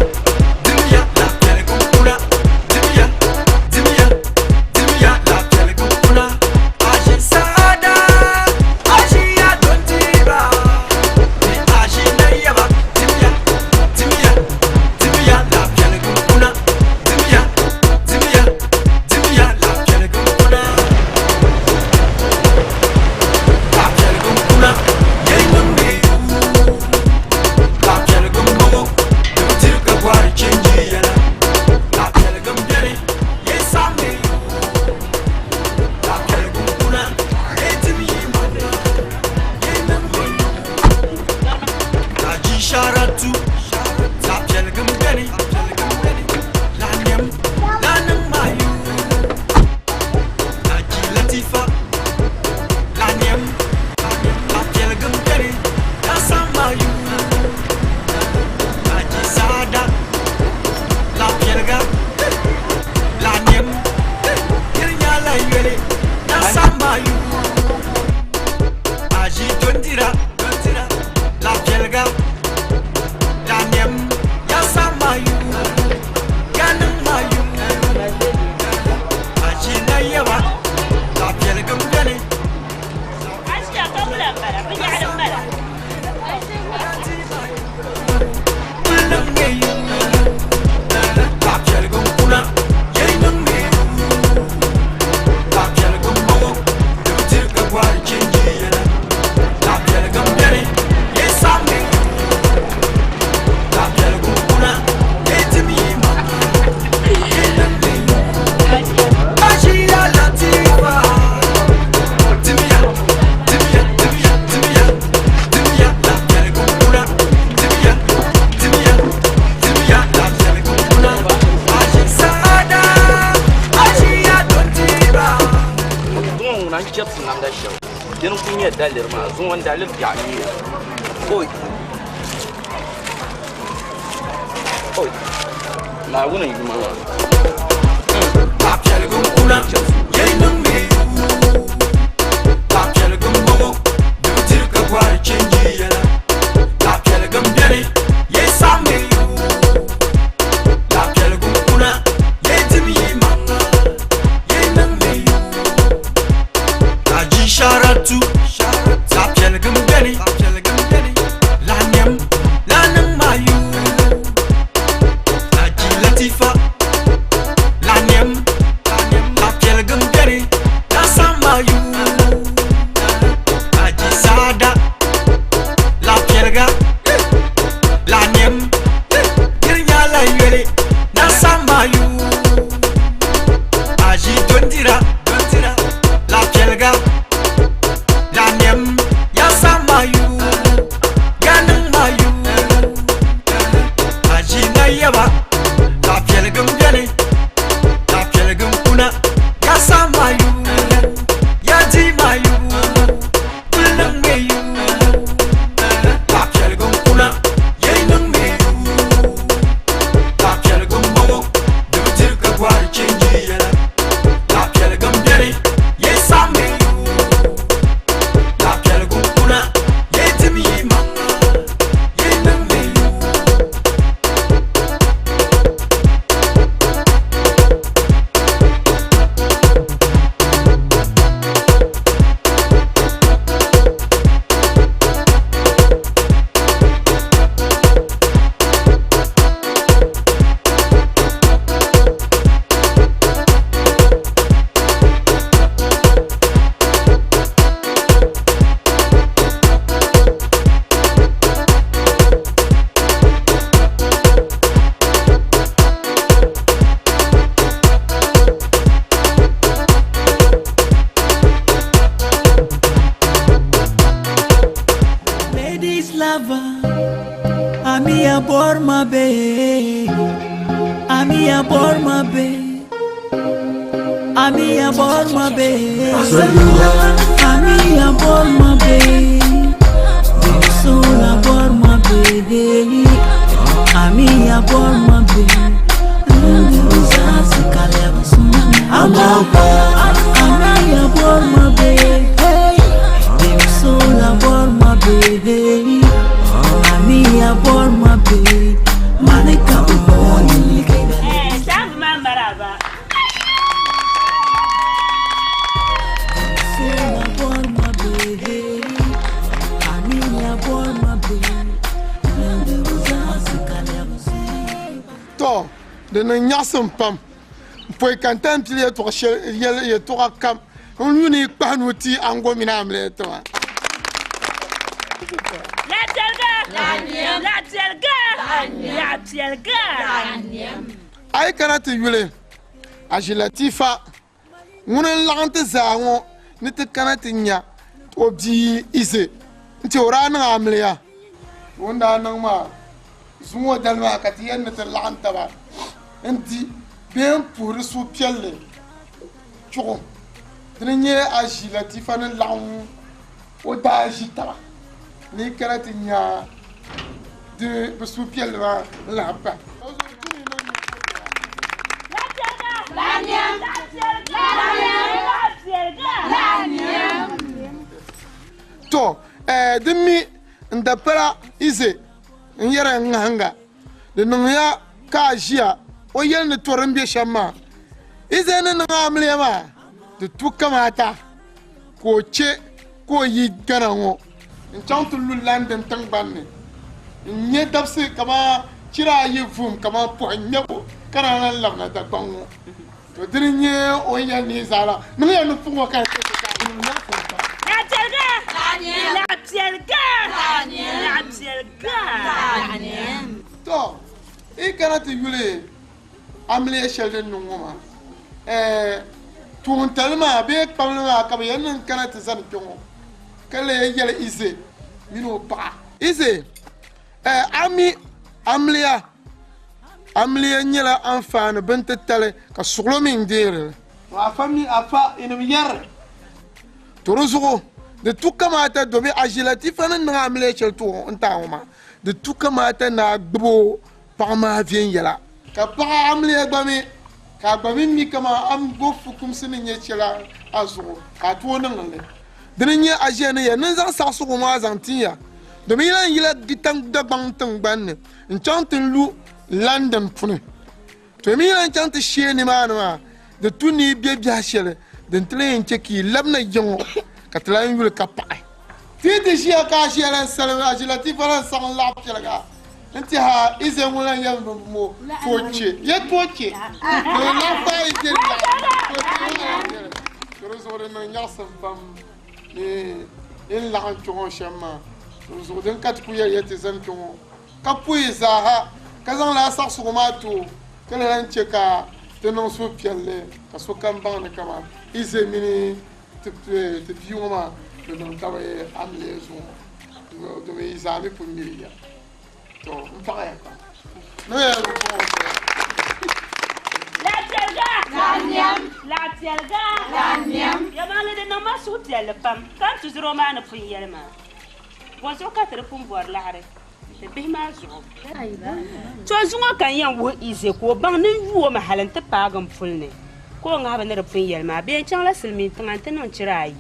dimiya, la piɛliga n kuna. Dimiya, dimiya, dimiya, la piɛliga n kuna. Aji saada, aji ya dondira, ni aji na yaba. Dimiya, dimiya, dimiya, la piɛliga n kuna. Dimiya, dimiya, dimiya, la piɛliga n kuna. La piɛliga n kuna, yɛn niŋ me yu. La piɛliga n bɔŋɔ, di bi diri ka bɔhiri chenji yɛla. La piɛliga n beni, yɛn saɣim me yu. La piɛliga n kuna, yɛn dim yi maŋa, yɛn niŋ me yu. Aji sharatu, la piɛliga n beni, la nɛm, la niŋ mayu. Aji latifa, la nɛm, la piɛliga n beni, la sa mayu. Aji saada, la piɛliga, la nɛm, niri nyɛla yoli, la sa mayu. Aji dondira, dondira, la piɛliga, la nɛm, ya sa mayu, ya niŋ mayu. Aji na yaba, la piɛliga n beni. Kuli niŋ me yu. La piɛliga n kuna, yɛn niŋ me yu. La piɛliga n bɔŋɔ, di bi diri ka bɔhiri chenji yɛla. La piɛliga n beni, yɛn saɣim me yu. La piɛliga n kuna, yɛn dim yi maŋa, yɛn niŋ me yu. Aji ya latifa, dimiya, dimiya, dimiya, dimiya, dimiya, la piɛliga n kuna. Dimiya, dimiya, dimiya, la piɛliga n kuna. Aji saada, aji ya dondira. Zuŋɔ ŋuna n chɛbisi namda shɛli dini ku nyɛ daliri maa zuŋɔ n daliri biɛɣu n nyɛ oi oi Naawuni n yuma maa. La piɛliga n kuna, yɛn niŋ me yu. La piɛliga n bɔŋɔ, di bi diri ka bɔhiri chenji yɛla. La piɛliga n beni, yɛn saɣim me yu. La piɛliga n kuna, yɛn dim yi maŋa, yɛn niŋ me yu. Aji sharatu, la piɛliga n beni, la nɛm, la niŋ mayu. Aji latifa, la nɛm, la piɛliga n beni, la Ami a bor ma be. Ami a bor ma be. Ami a bor ma be. Ami a bor ma be. Sola bor ma be. Ami a bor ma be. Amoko. Ami a bor ma be. Sola bor ma be. Ami a bor ma be. Manika uboni. Sabu ma maraba. Sola bor ma be. Ami a bor ma be. To, di niŋ nyaɣisim pam. Pɔi ka n tan pili yɛltɔɣa shɛli yɛltɔɣa kam n yuni yi kpahi nuu ti ango mini amiliya tiŋa. A yi kana ti yuli Aʒi Latifa ŋuni n-laɣim ti zaa ŋɔ ni ti kana ti nya o bia Ize nti o daa niŋ amiliya. O ni daa niŋ maa zuŋɔ dali maa ka ti yɛn ni ti laɣim taba n-di bee m-puhiri suhupiɛlli chuɣu. Dini n-nyɛ Aʒi Latifa ni laɣim o daa ʒi taba ni yi kana ti nya di bi suhupiɛlli maa n-lahi pahi. To, din mi n dapala Ize n yɛra n ŋahinga di niŋya ka a ʒiya o yɛli ni to din be shɛm maa. Ize ni niŋ amiliya maa di tu kamaata ka o che ka o yi Ghana ŋɔ n-chaŋ ti lu London tiŋgbani ni n-nyɛ dabisi kaman chira ayi vuhim kaman pɔhim ŋmɛbu ka daa lan labina Dagbaŋ ŋɔ. To dini n-nyɛ o ni yɛli ni yi zaa la niŋya ni puŋ ŋɔ ka di chɛ ka di niŋ nyaɣisim pam. To yi kana ti yuli amiliya shɛli din niŋ ŋɔ maa, ɛɛh, tuuntali maa bee kpamli maa ka bɛ yɛn niŋ kana ti zani kpe ŋɔ ka lee yɛli Ize mini o paɣa. Ize, ɛɛh, a mi amiliya, amiliya nyɛla anfaani bintitali ka suɣulo mi n-deeri li. Afa mi afa yinim yɛri to di zuɣu di tu kamaata domi Aʒi Latifa ni niŋ amiliya shɛli ti o n-taai ŋɔ maa di tu kamaata ni a gbubi o paɣa maa viɛnyɛla. Ka paɣa amiliya gba mi, ka a gba mi mi kaman a ni bo fukumsi ni nyɛ shɛli a zuɣu ka a tooi niŋ li. Dini n-nyɛ a ʒiya ni ya ni n zaŋ saɣisigu maa zaŋ tin ya, domin yi lan yila Dagbaŋ tiŋgbani ni n-chaŋ ti lu London puni. To yi mi yi lan chaŋ ti shee nimaani maa, di tu ni yi be biɛhi shɛli din ti lan yɛn chɛ ka yi labina ya ŋɔ ka ti lan yuli ka paɣi. Ti yi ti ʒiya ka a ʒiya lan salim a ʒi Latifa lan saɣim laɣ piɛliga nti ha Ize ŋun lan yɛm bimbo tooi chɛ ya tooi chɛ ni laɣ paai yi bɛ laɣ to di zuɣu di niŋ nyaɣisim pam ni yi ni laɣim kpe ŋɔ shɛm maa. Di zuɣu din ka ti ku yɛli ya ti zani kpe ŋɔ ka puhi zaaha ka zaŋ lala saɣisigu maa ti o ka lala n-chɛ ka ti niŋ suhupiɛlli ka sokam baŋ ni kaman Ize mini ti bia ŋɔ maa bi niŋ taba amiliya zuŋɔ domin yi zaa mi pun miri ya. To m paɣiya pam. Niŋya bi paɣ o shɛli. Laɣipiɛliga! Laɣipiɛliga! Yɛlimaŋli di niŋ ma suhupiɛlli pam ka n tuzura o maa ni pun yɛli maa. Bɔzuɣu ka ti di pun bɔri laɣiri ti bihi maa zuɣu? To zuŋɔ ka n yɛn wuhi Ize ka o baŋ ni n yu o mi hali nti paagi m puli ni ka o ŋahiba ni di pun yɛli maa bee n chaŋla silimiin tiŋa nti niŋ chira ayi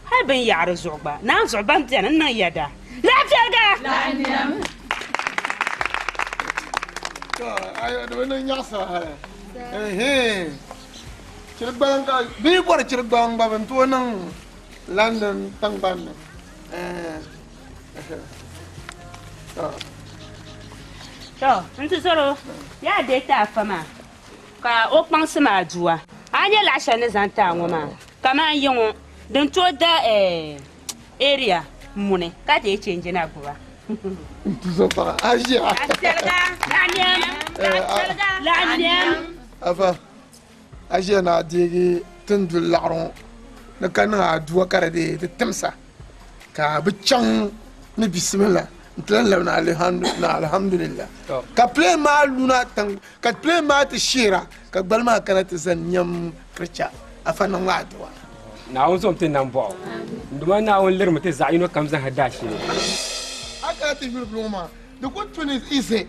hali bɛ ni yaɣiri zuɣu gba naan zuɣu ban beni n-niŋ yɛda. Laɣipiɛliga! To ayo di bi niŋ nyaɣisim hali. Ɛhɛn. Chiri gbaliŋ ka bɛ yi bɔri chiri gbaliŋ gba bɛ ni tooi niŋ London tiŋgbani ni. To, n tizɔro, yaa deei ti afa maa ka o kpaŋsi ma aduwa. A ni nya laɣ shɛli ni zaŋ ti a ŋɔ maa, kaman yi ŋɔ din tooi da area muni ka deei chenji na gbuba. N tuzo paɣa, a ʒiya. Laɣ piɛliga, laɣ nɛm, laɣ nɛm. Afa, A ʒiya ni a deegi ti ni duli laɣiri ŋɔ ni ka niŋ aduwa ka di deei di timsa ka bɛ chaŋ ni bisimila. N ti lahi labina na alhamdulillah. Ka plane maa luna tiŋ ka plane maa ti sheera ka gbali maa kana ti zani nyam kiricha afa niŋ maa adua. Naawuni zom ti nambɔɣu. N Duuma Naawuni lirimi ti zaɣ yino kam zaa daashili. A kana ti yuli bini ŋɔ maa, di ku tu ni ize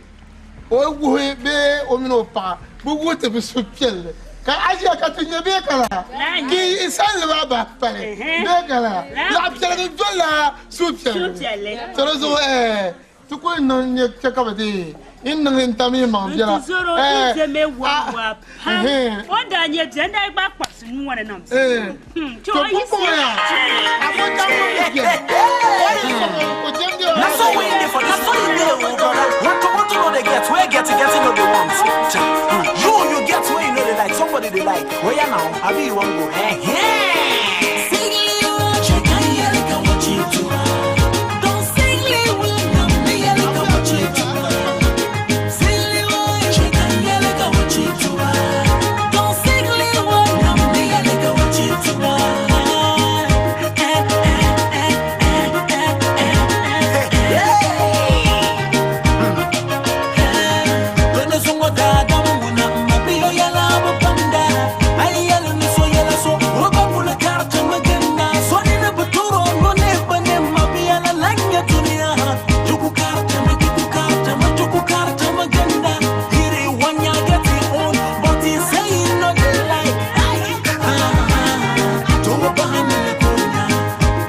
o wuhi bee o mini o paɣa bi wuhi ti bi suhupiɛlli ka a ʒiya ka ti nya bee ka laa ki n sanli maa bahi pali bee ka laa zaɣ piɛligi dolila suhupiɛlli to di zuɣu ɛɛ ti ku niŋ nyɛ chɛ ka bi deei n niŋ n tam yi maŋ biɛla Zoro n je me wa wa pam o daa nyɛ bia n daa gba kpabisi nuu ŋɔ ni niŋ bia to pumpɔŋɔ yaa a ko tam ni biɛla Na so we dey for this so you dey oh brother. One to one to no dey get, where get get no dey want. You you get where you know they like, somebody they like. Where ya now? Abi you wan go? Eh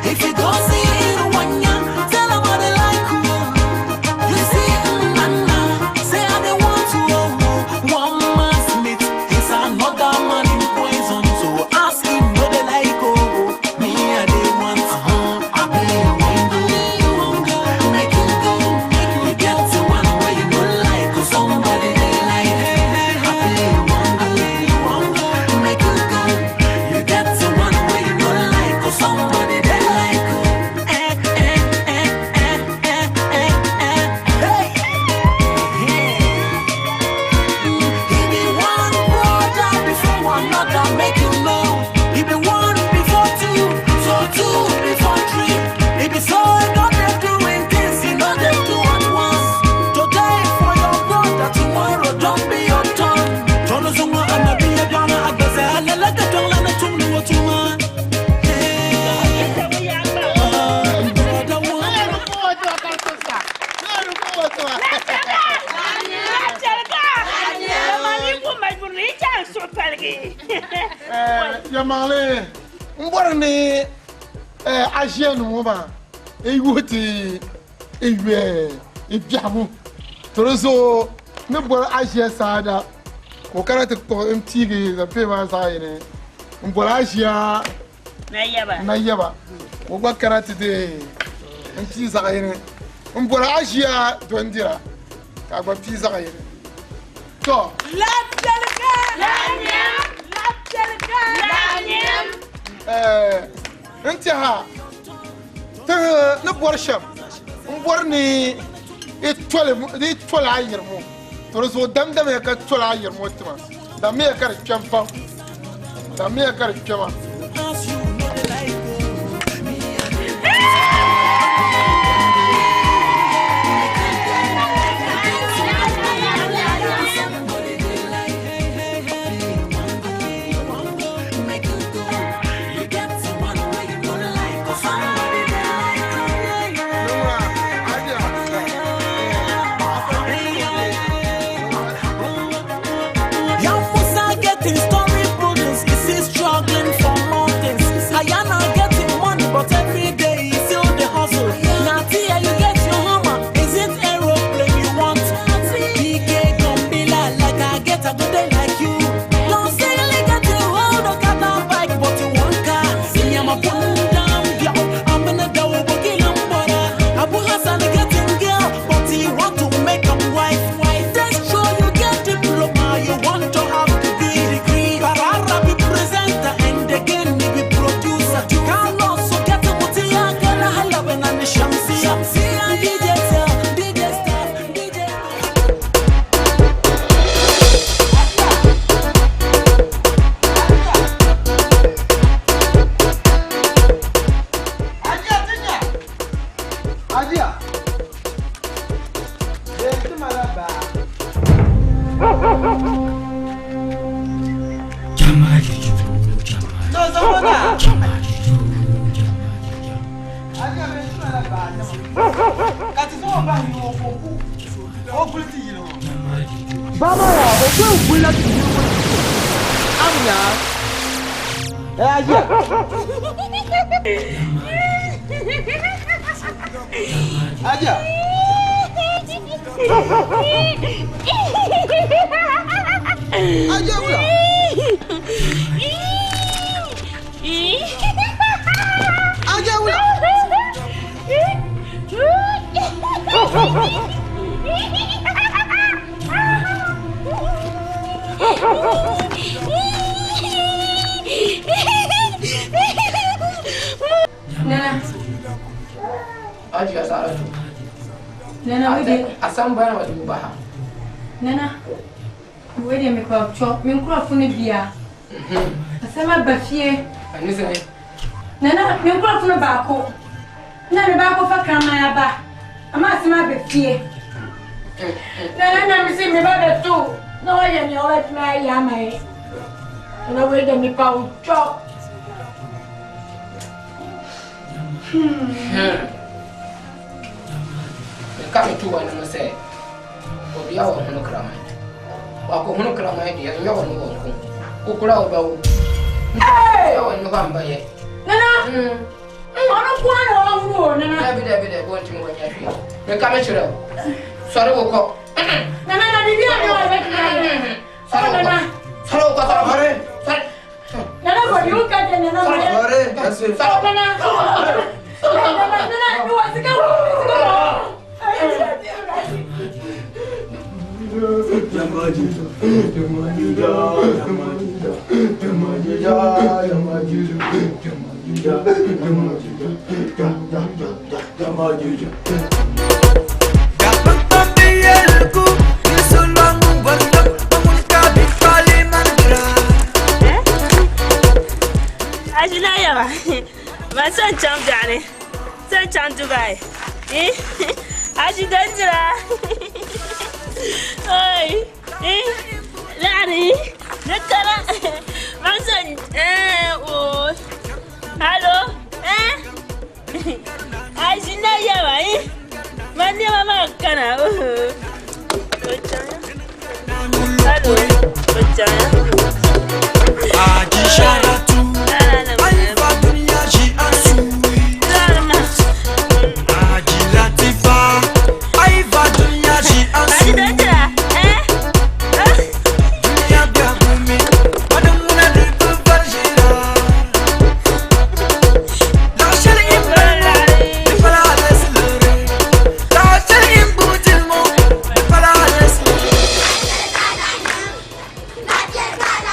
If you go see Irwanya, tell 'em I dey like you. You see, Nana, say I dey want to. Oh, one man Smith is another man in poison. So ask him no dey like oh, me I dey want. I be you wan go, make you go, make you get to one where you no like, oh somebody dey like. I be you wan go, make you go, you get to one where you no like, oh somebody dey like. Eh, eh, eh, eh, eh, eh, eh, hey. He be one brother before another, make you know. He be one before two, so two before three. He be so not they doing things, he not they do at once. Today for your brother, tomorrow don't be your turn. Tono zunga anabi ya bana agbaze alalaka tongla na tumni watuma. Yɛlimaŋli n bɔri ni a ʒiɛnim ŋɔ maa n yuhi ti n yuɛ n biɛhigu to di zuɣu ni bɔri a ʒiya saada ka o kana ti kpuɣi n piigi zampee maa zaɣ yini n bɔri a ʒiya nayaba ka o gba kana ti deei n pii zaɣ yini n bɔri a ʒiya dondira ka a gba pii zaɣ yini to n tiɛha ti ni bɔri shɛm n bɔri ni i toli ayirimo to di zuɣu damdamiya ka toli ayirimo tima dammiya ka di kpɛm pam dammiya ka di kpɛma. Young Musa getting story produced, is he struggling for ŋɔ ka o ku o guli ti yili ŋɔ. Ba maa yaa o ku yɛn gulila ti yili ŋɔ ti so a mi nya a yaa ʒiya. Aja. Aja wula. Aja wula. Nana. Ajiya Saratu. Nana wei de. Asɛm bɛn na wɔde wo ba ha. Nana. Wei deɛ mekɔ twɔ me nkurɔfo no bia. Asɛm aba fie. Ɛne sɛ. Nana me nkurɔfo no baako na me baako fa kraman aba ama asɛm aba fie. Nana na me se me ba bɛto na wayɛ nea wɔbɛtumi ayɛ ama yɛ. Nana wei deɛ mepa wo twɔ. Meka meto w'anim sɛ obia wɔ hono kraman. Wakɔhono kraman deɛ ɛnyɛ ɔno wɔ nko. Wokora wobɛwo. Nti wɔ ne hɔ ambayɛ. Nana! Ɔno nko ara na ɔhunu o nana. Dabi dabi dabi wɔntumi wɔnyɛ hwee. Meka mekyerɛ wo. Sɔre wo kɔ. Nana na biribi a ne wɔ bɛtumi ayɛ. Sɔre wo kɔ. Sɔre wo kɔ sɔre. Sɔre. Nana bɔ ni wo ka jɛ nana ma yɛ. Sɔre. Nana. Nana nana ni wɔ sika wɔ sika wɔ. Ajina yaba ma san chaŋ biɛɣuni san chaŋ Dubai aji dandira oi laɣari ni kana ma san o halo ajina yaba ma nɛma maa kana o chaŋ halo o chaŋ Aji Sharatu, Aifa dunia ji asu. Aji Latifa, Aifa dunia ji asu. Dunia bia gumi, wadamuna di farjira. La shari imbala, ifala leslere. La shari imbutilmo, ifala leslere. Nana!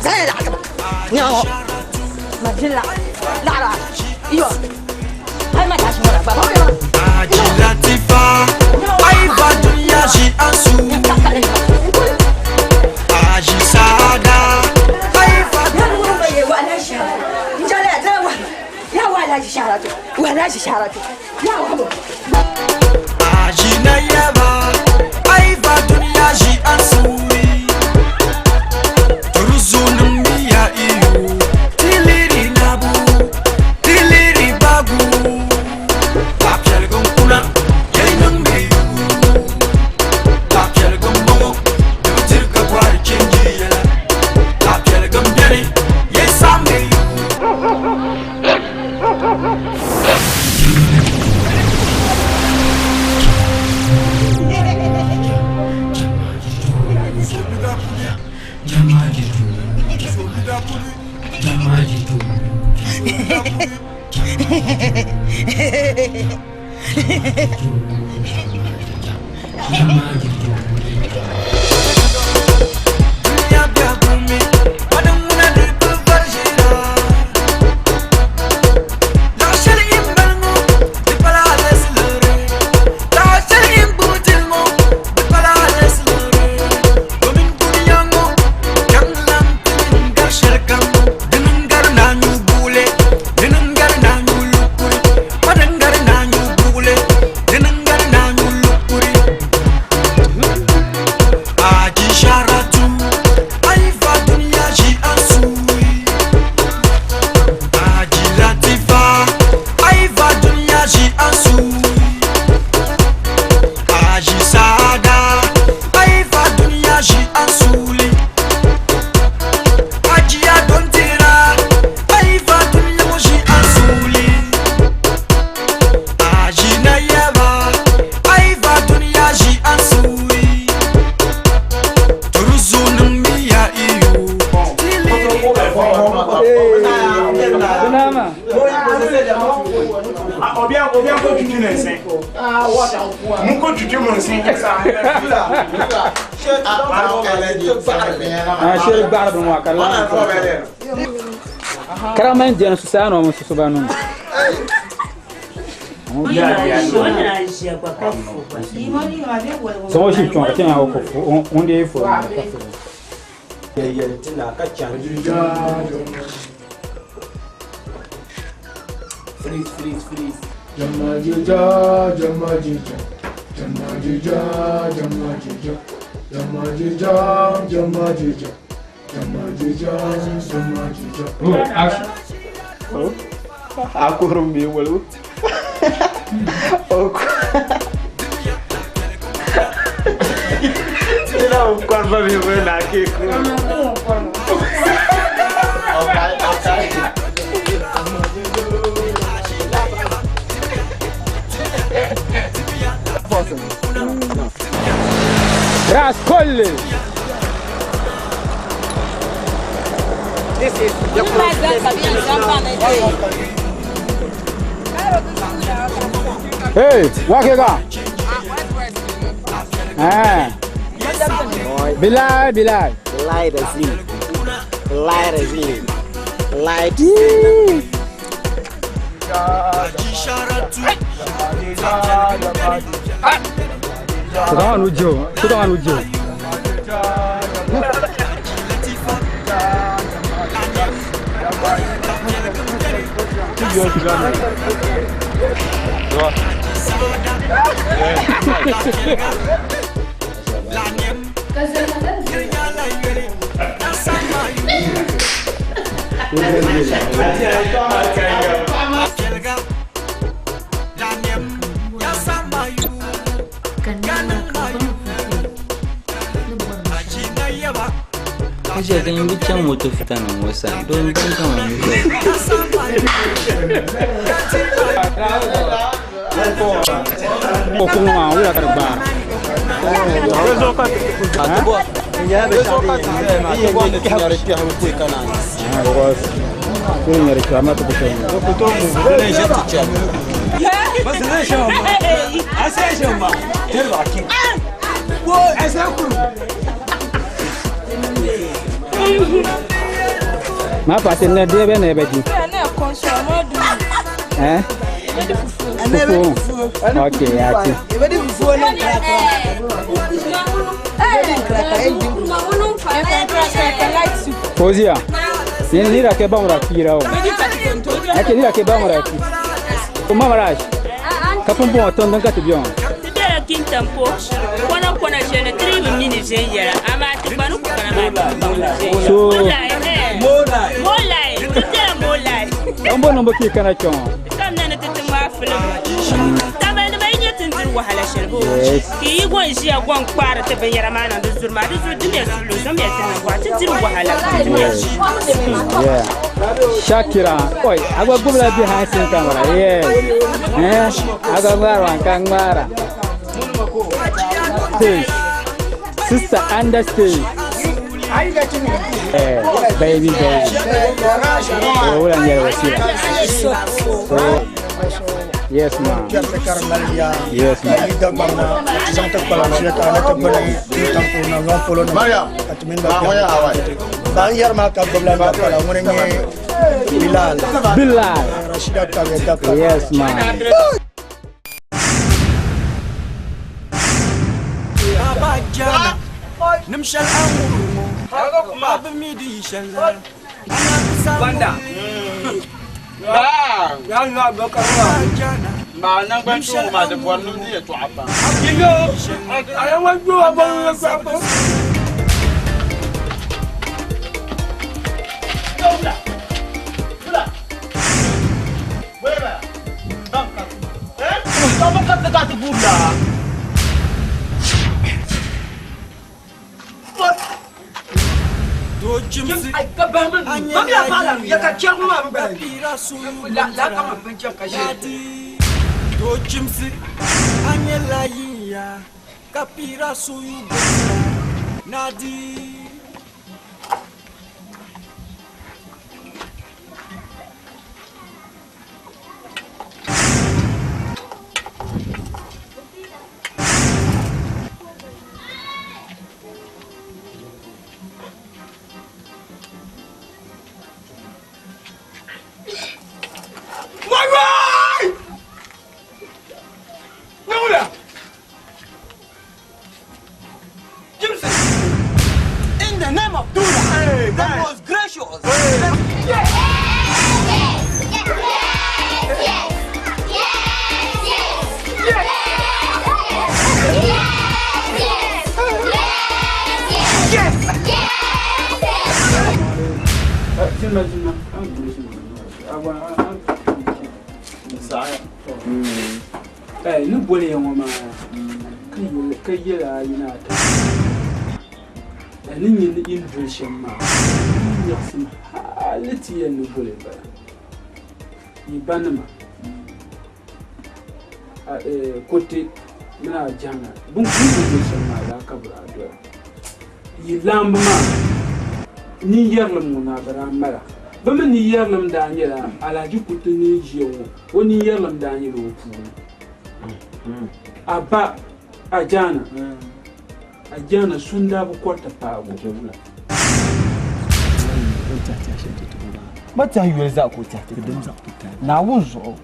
Zaŋ laɣiri ma. Nyɛ ŋɔ. Ma ʒini laɣiri. Laɣiri a. Iyo. Hali ma tashi ŋɔ la gba. Aji Latifa, Aiva dunya ʒi ansu. Aji Saada, Aiva Aji Nayaba, Aiva dunya ʒi ansu. Turuzu miya iyu, tiliri nabu, tiliri bagu. Papiɛligi kuna, yɛli niŋ mi yu. Papiɛligi m-bɔŋɔ, di bi diri ka gɔhiri chenji yɛla. Papiɛligi m-beni, yɛli saɣim mi yu. Dunya biɛhigu mi, wadin ŋuna di bi vari ʒira. Laɣ shɛli yi mali ŋɔ, di pala halɛsi liɣiri. Laɣ shɛli yi gbubi dili ŋɔ, di pala halɛsi liɣiri. Domin dunia ŋɔ, chaŋ lan ti ni gari shɛlikam. Dini n-gari naanyu buɣili, dini n-gari naanyu lukuri. Pa din gari naanyu buɣili, dini n-gari naanyu lukuri. Aji Sharatu, Aiva dunya ʒi ansuui. Aji Latifa, Aiva dunya ʒi ansuui. Aji Saada, Aiva dunya ʒi ansuuli. Ajiya Dontira, Aiva dunya ŋɔ ʒi ansuuli. Aji Nayaba, Aiva dunya ʒi ansuui. Turuzu niŋ miya iyu. Obia ko tutu ne nse. Mu ko tutu mu nse. Ah, sheri gbaɣari bin ŋɔ ka di lahi Karama n diɛni susaa nɔ mi susuba num. Sɔŋɔ shi kpɔŋ ka ti nya ko fu ŋun dee fu ka fu. Yɛli ti na ka chani. Freeze, freeze, freeze. Jamma jija, jamma jija, jamma jija, jamma jija, jamma jija, jamma jija, jamma jija, jamma jija. Oh, action. Akurum mi wala. Ina kwarba mi wala ke ku. Okay, okay. Ras kolli. This is Hey, wakega. Ah. Bilal, Bilal. Bilal Azim. Bilal Azim. Bilal. Kutoka nujo, kutoka nujo. Aisha kan yi chaŋ moto fita nim ŋɔ sani doo n-dɔn kaman Ko kuŋ maa wula ka di gbaara. Kuri nyɛri kpɛhi ma ti ku tooi. Ma fati ne de be ne be di. Eh? Fufu. Okay, ati. Fozia. Ni ni ra ke ba mura kira o. Ake ni ra ke ba mura ki. O ma maraj. Ka pun bon ton dan ka ti bion. Ti bela Kintampo, kona kona shɛli ni ti dii bi mi ni viɛnyɛla, amaa ti gba ni ku kana maa ti bi baŋ ni viɛnyɛla. So- Molai, eh. Molai, ti bela Molai. An bo niŋbu ka yi kana kpɛŋɔ. Ti kamina ni ti ti ŋmaai filim. Tamali nima yi nya ti ni diri wahala shɛli boo, Yes. ka yi gɔn ʒiya gɔn kpaari ti binyɛra maa niŋ di zuri maa, di zuri dimiya suɣulo, zaŋmiya ti niŋ ti diri wahala pam, dimiya Yes. Yeah. Shakira, oi, a gba gbubila behind scene camera. Yes. Eh? A gba ŋmaari maa ka ŋmaara. Stage. Sister under stage. Eh, baby, baby. Oh, wula n-yɛli wasila. So, yes, ma'am. Yes, ma'am. Ban yɛri maa ka gbubila na pala ŋuni n-nyɛ Bilal. Bilal. Rashida Kabir Dakar. Yes, ma'am. Baba jana nim shɛli a ni wum ŋɔ a bi mi di yi shɛli la. Banda. Maa naŋgban tuuŋ maa di bɔri nimdi yɛtɔɣa pam. Doo chimsi a nyɛla yinya ka pira suyu bindira nadi. In the name of Buddha, the most gracious. Ni boli ya ŋɔ maa ka yɛl a yi ni ata ni nyɛ ni yi ni doli shɛm maa yi nyaɣisim hali ti yɛn ni boli bala yi banima kuriti mini a jahana bini kuli ni doli shɛm maa laa ka bɛ daa dola yi laamba maa ninyɛrilim ŋɔ maa bɛ daa mala bɛ mi ninyɛrilim daa nyɛla Alhaji Kuriti ni ʒiya ŋɔ o ninyɛrilim daa nyɛla o puuni a ba Ajaana Ajaana so n-daa bi kɔriti paagi o. Ba tɛhi yoli zaa ka o tɛhi ti Naawuni zuɣu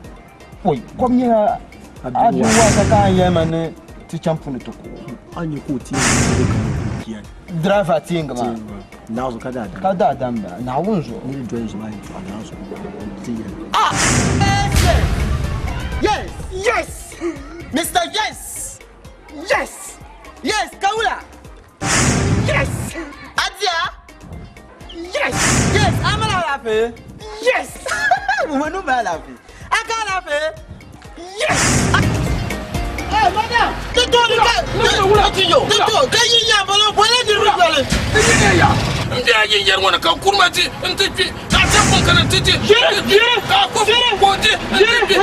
oi kom nyɛla a bi waasa ka a yɛli ma ni ti chaŋ puni ti ku o. A nya ka o teegi ka Driver teegi maa. Naawuni ka daadam. Ka daadam bala Naawuni zuɣu. Niri doli zuɣu maa yɛltɔɣa Naawuni zuɣu ti yɛli. Ah! Yes! Yes! Mr. Yes! Yes! Yes, Kawula! Yes! Adia! Yes! Yes, Amala Alafe! Yes! Wenu ma Alafe! Aka Alafe! Yes! Hey, madam! N bɛ a yin yɛri ŋɔ ni ka kurima ti n ti kpi ka a chɛ pun kana ti ti ka a ku ka o ti n ti kpi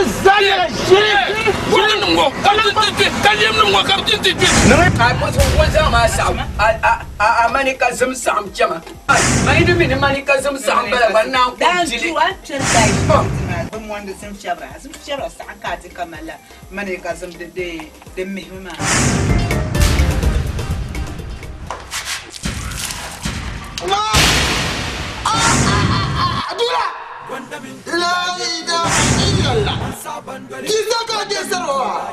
kurili nim ŋɔ ka bi ti ti kpi ka lɛm nim ŋɔ ka bi ti ti kpi. A zaŋ maa saɣim a mani ka zim saɣim chɛma mani di mi ni mani ka zim saɣim bala gba naan ku dili. Bɛ mɔndi zim fiɛbira, zim fiɛbira saɣim ka a di ka malila mani ka zim di mihimi maa. La ilaha illallah. Kisa ka je sarwa.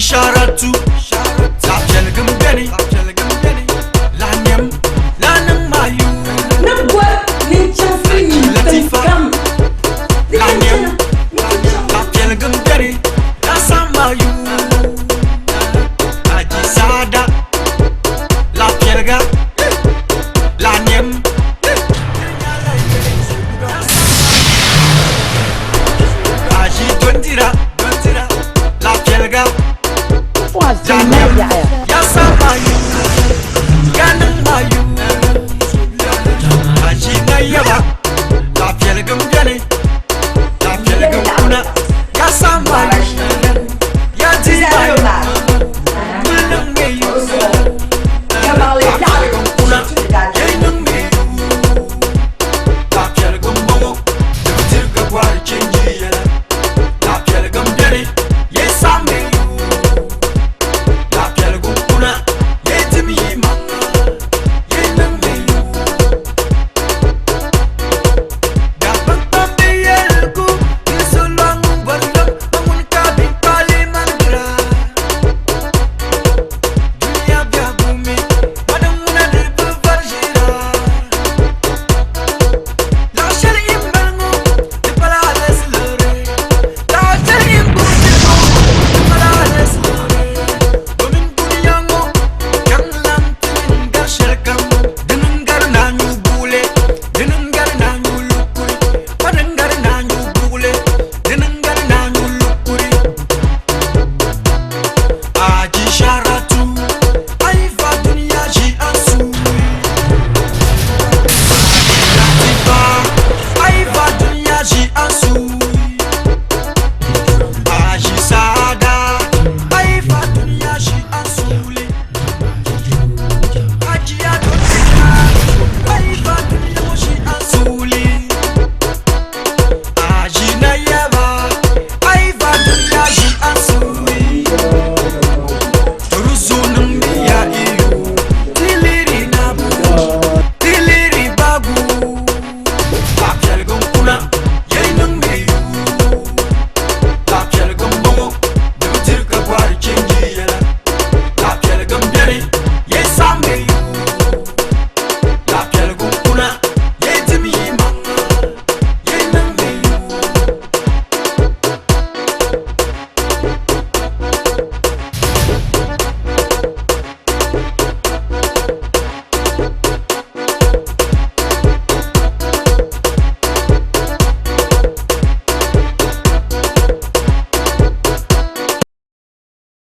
Sharatu.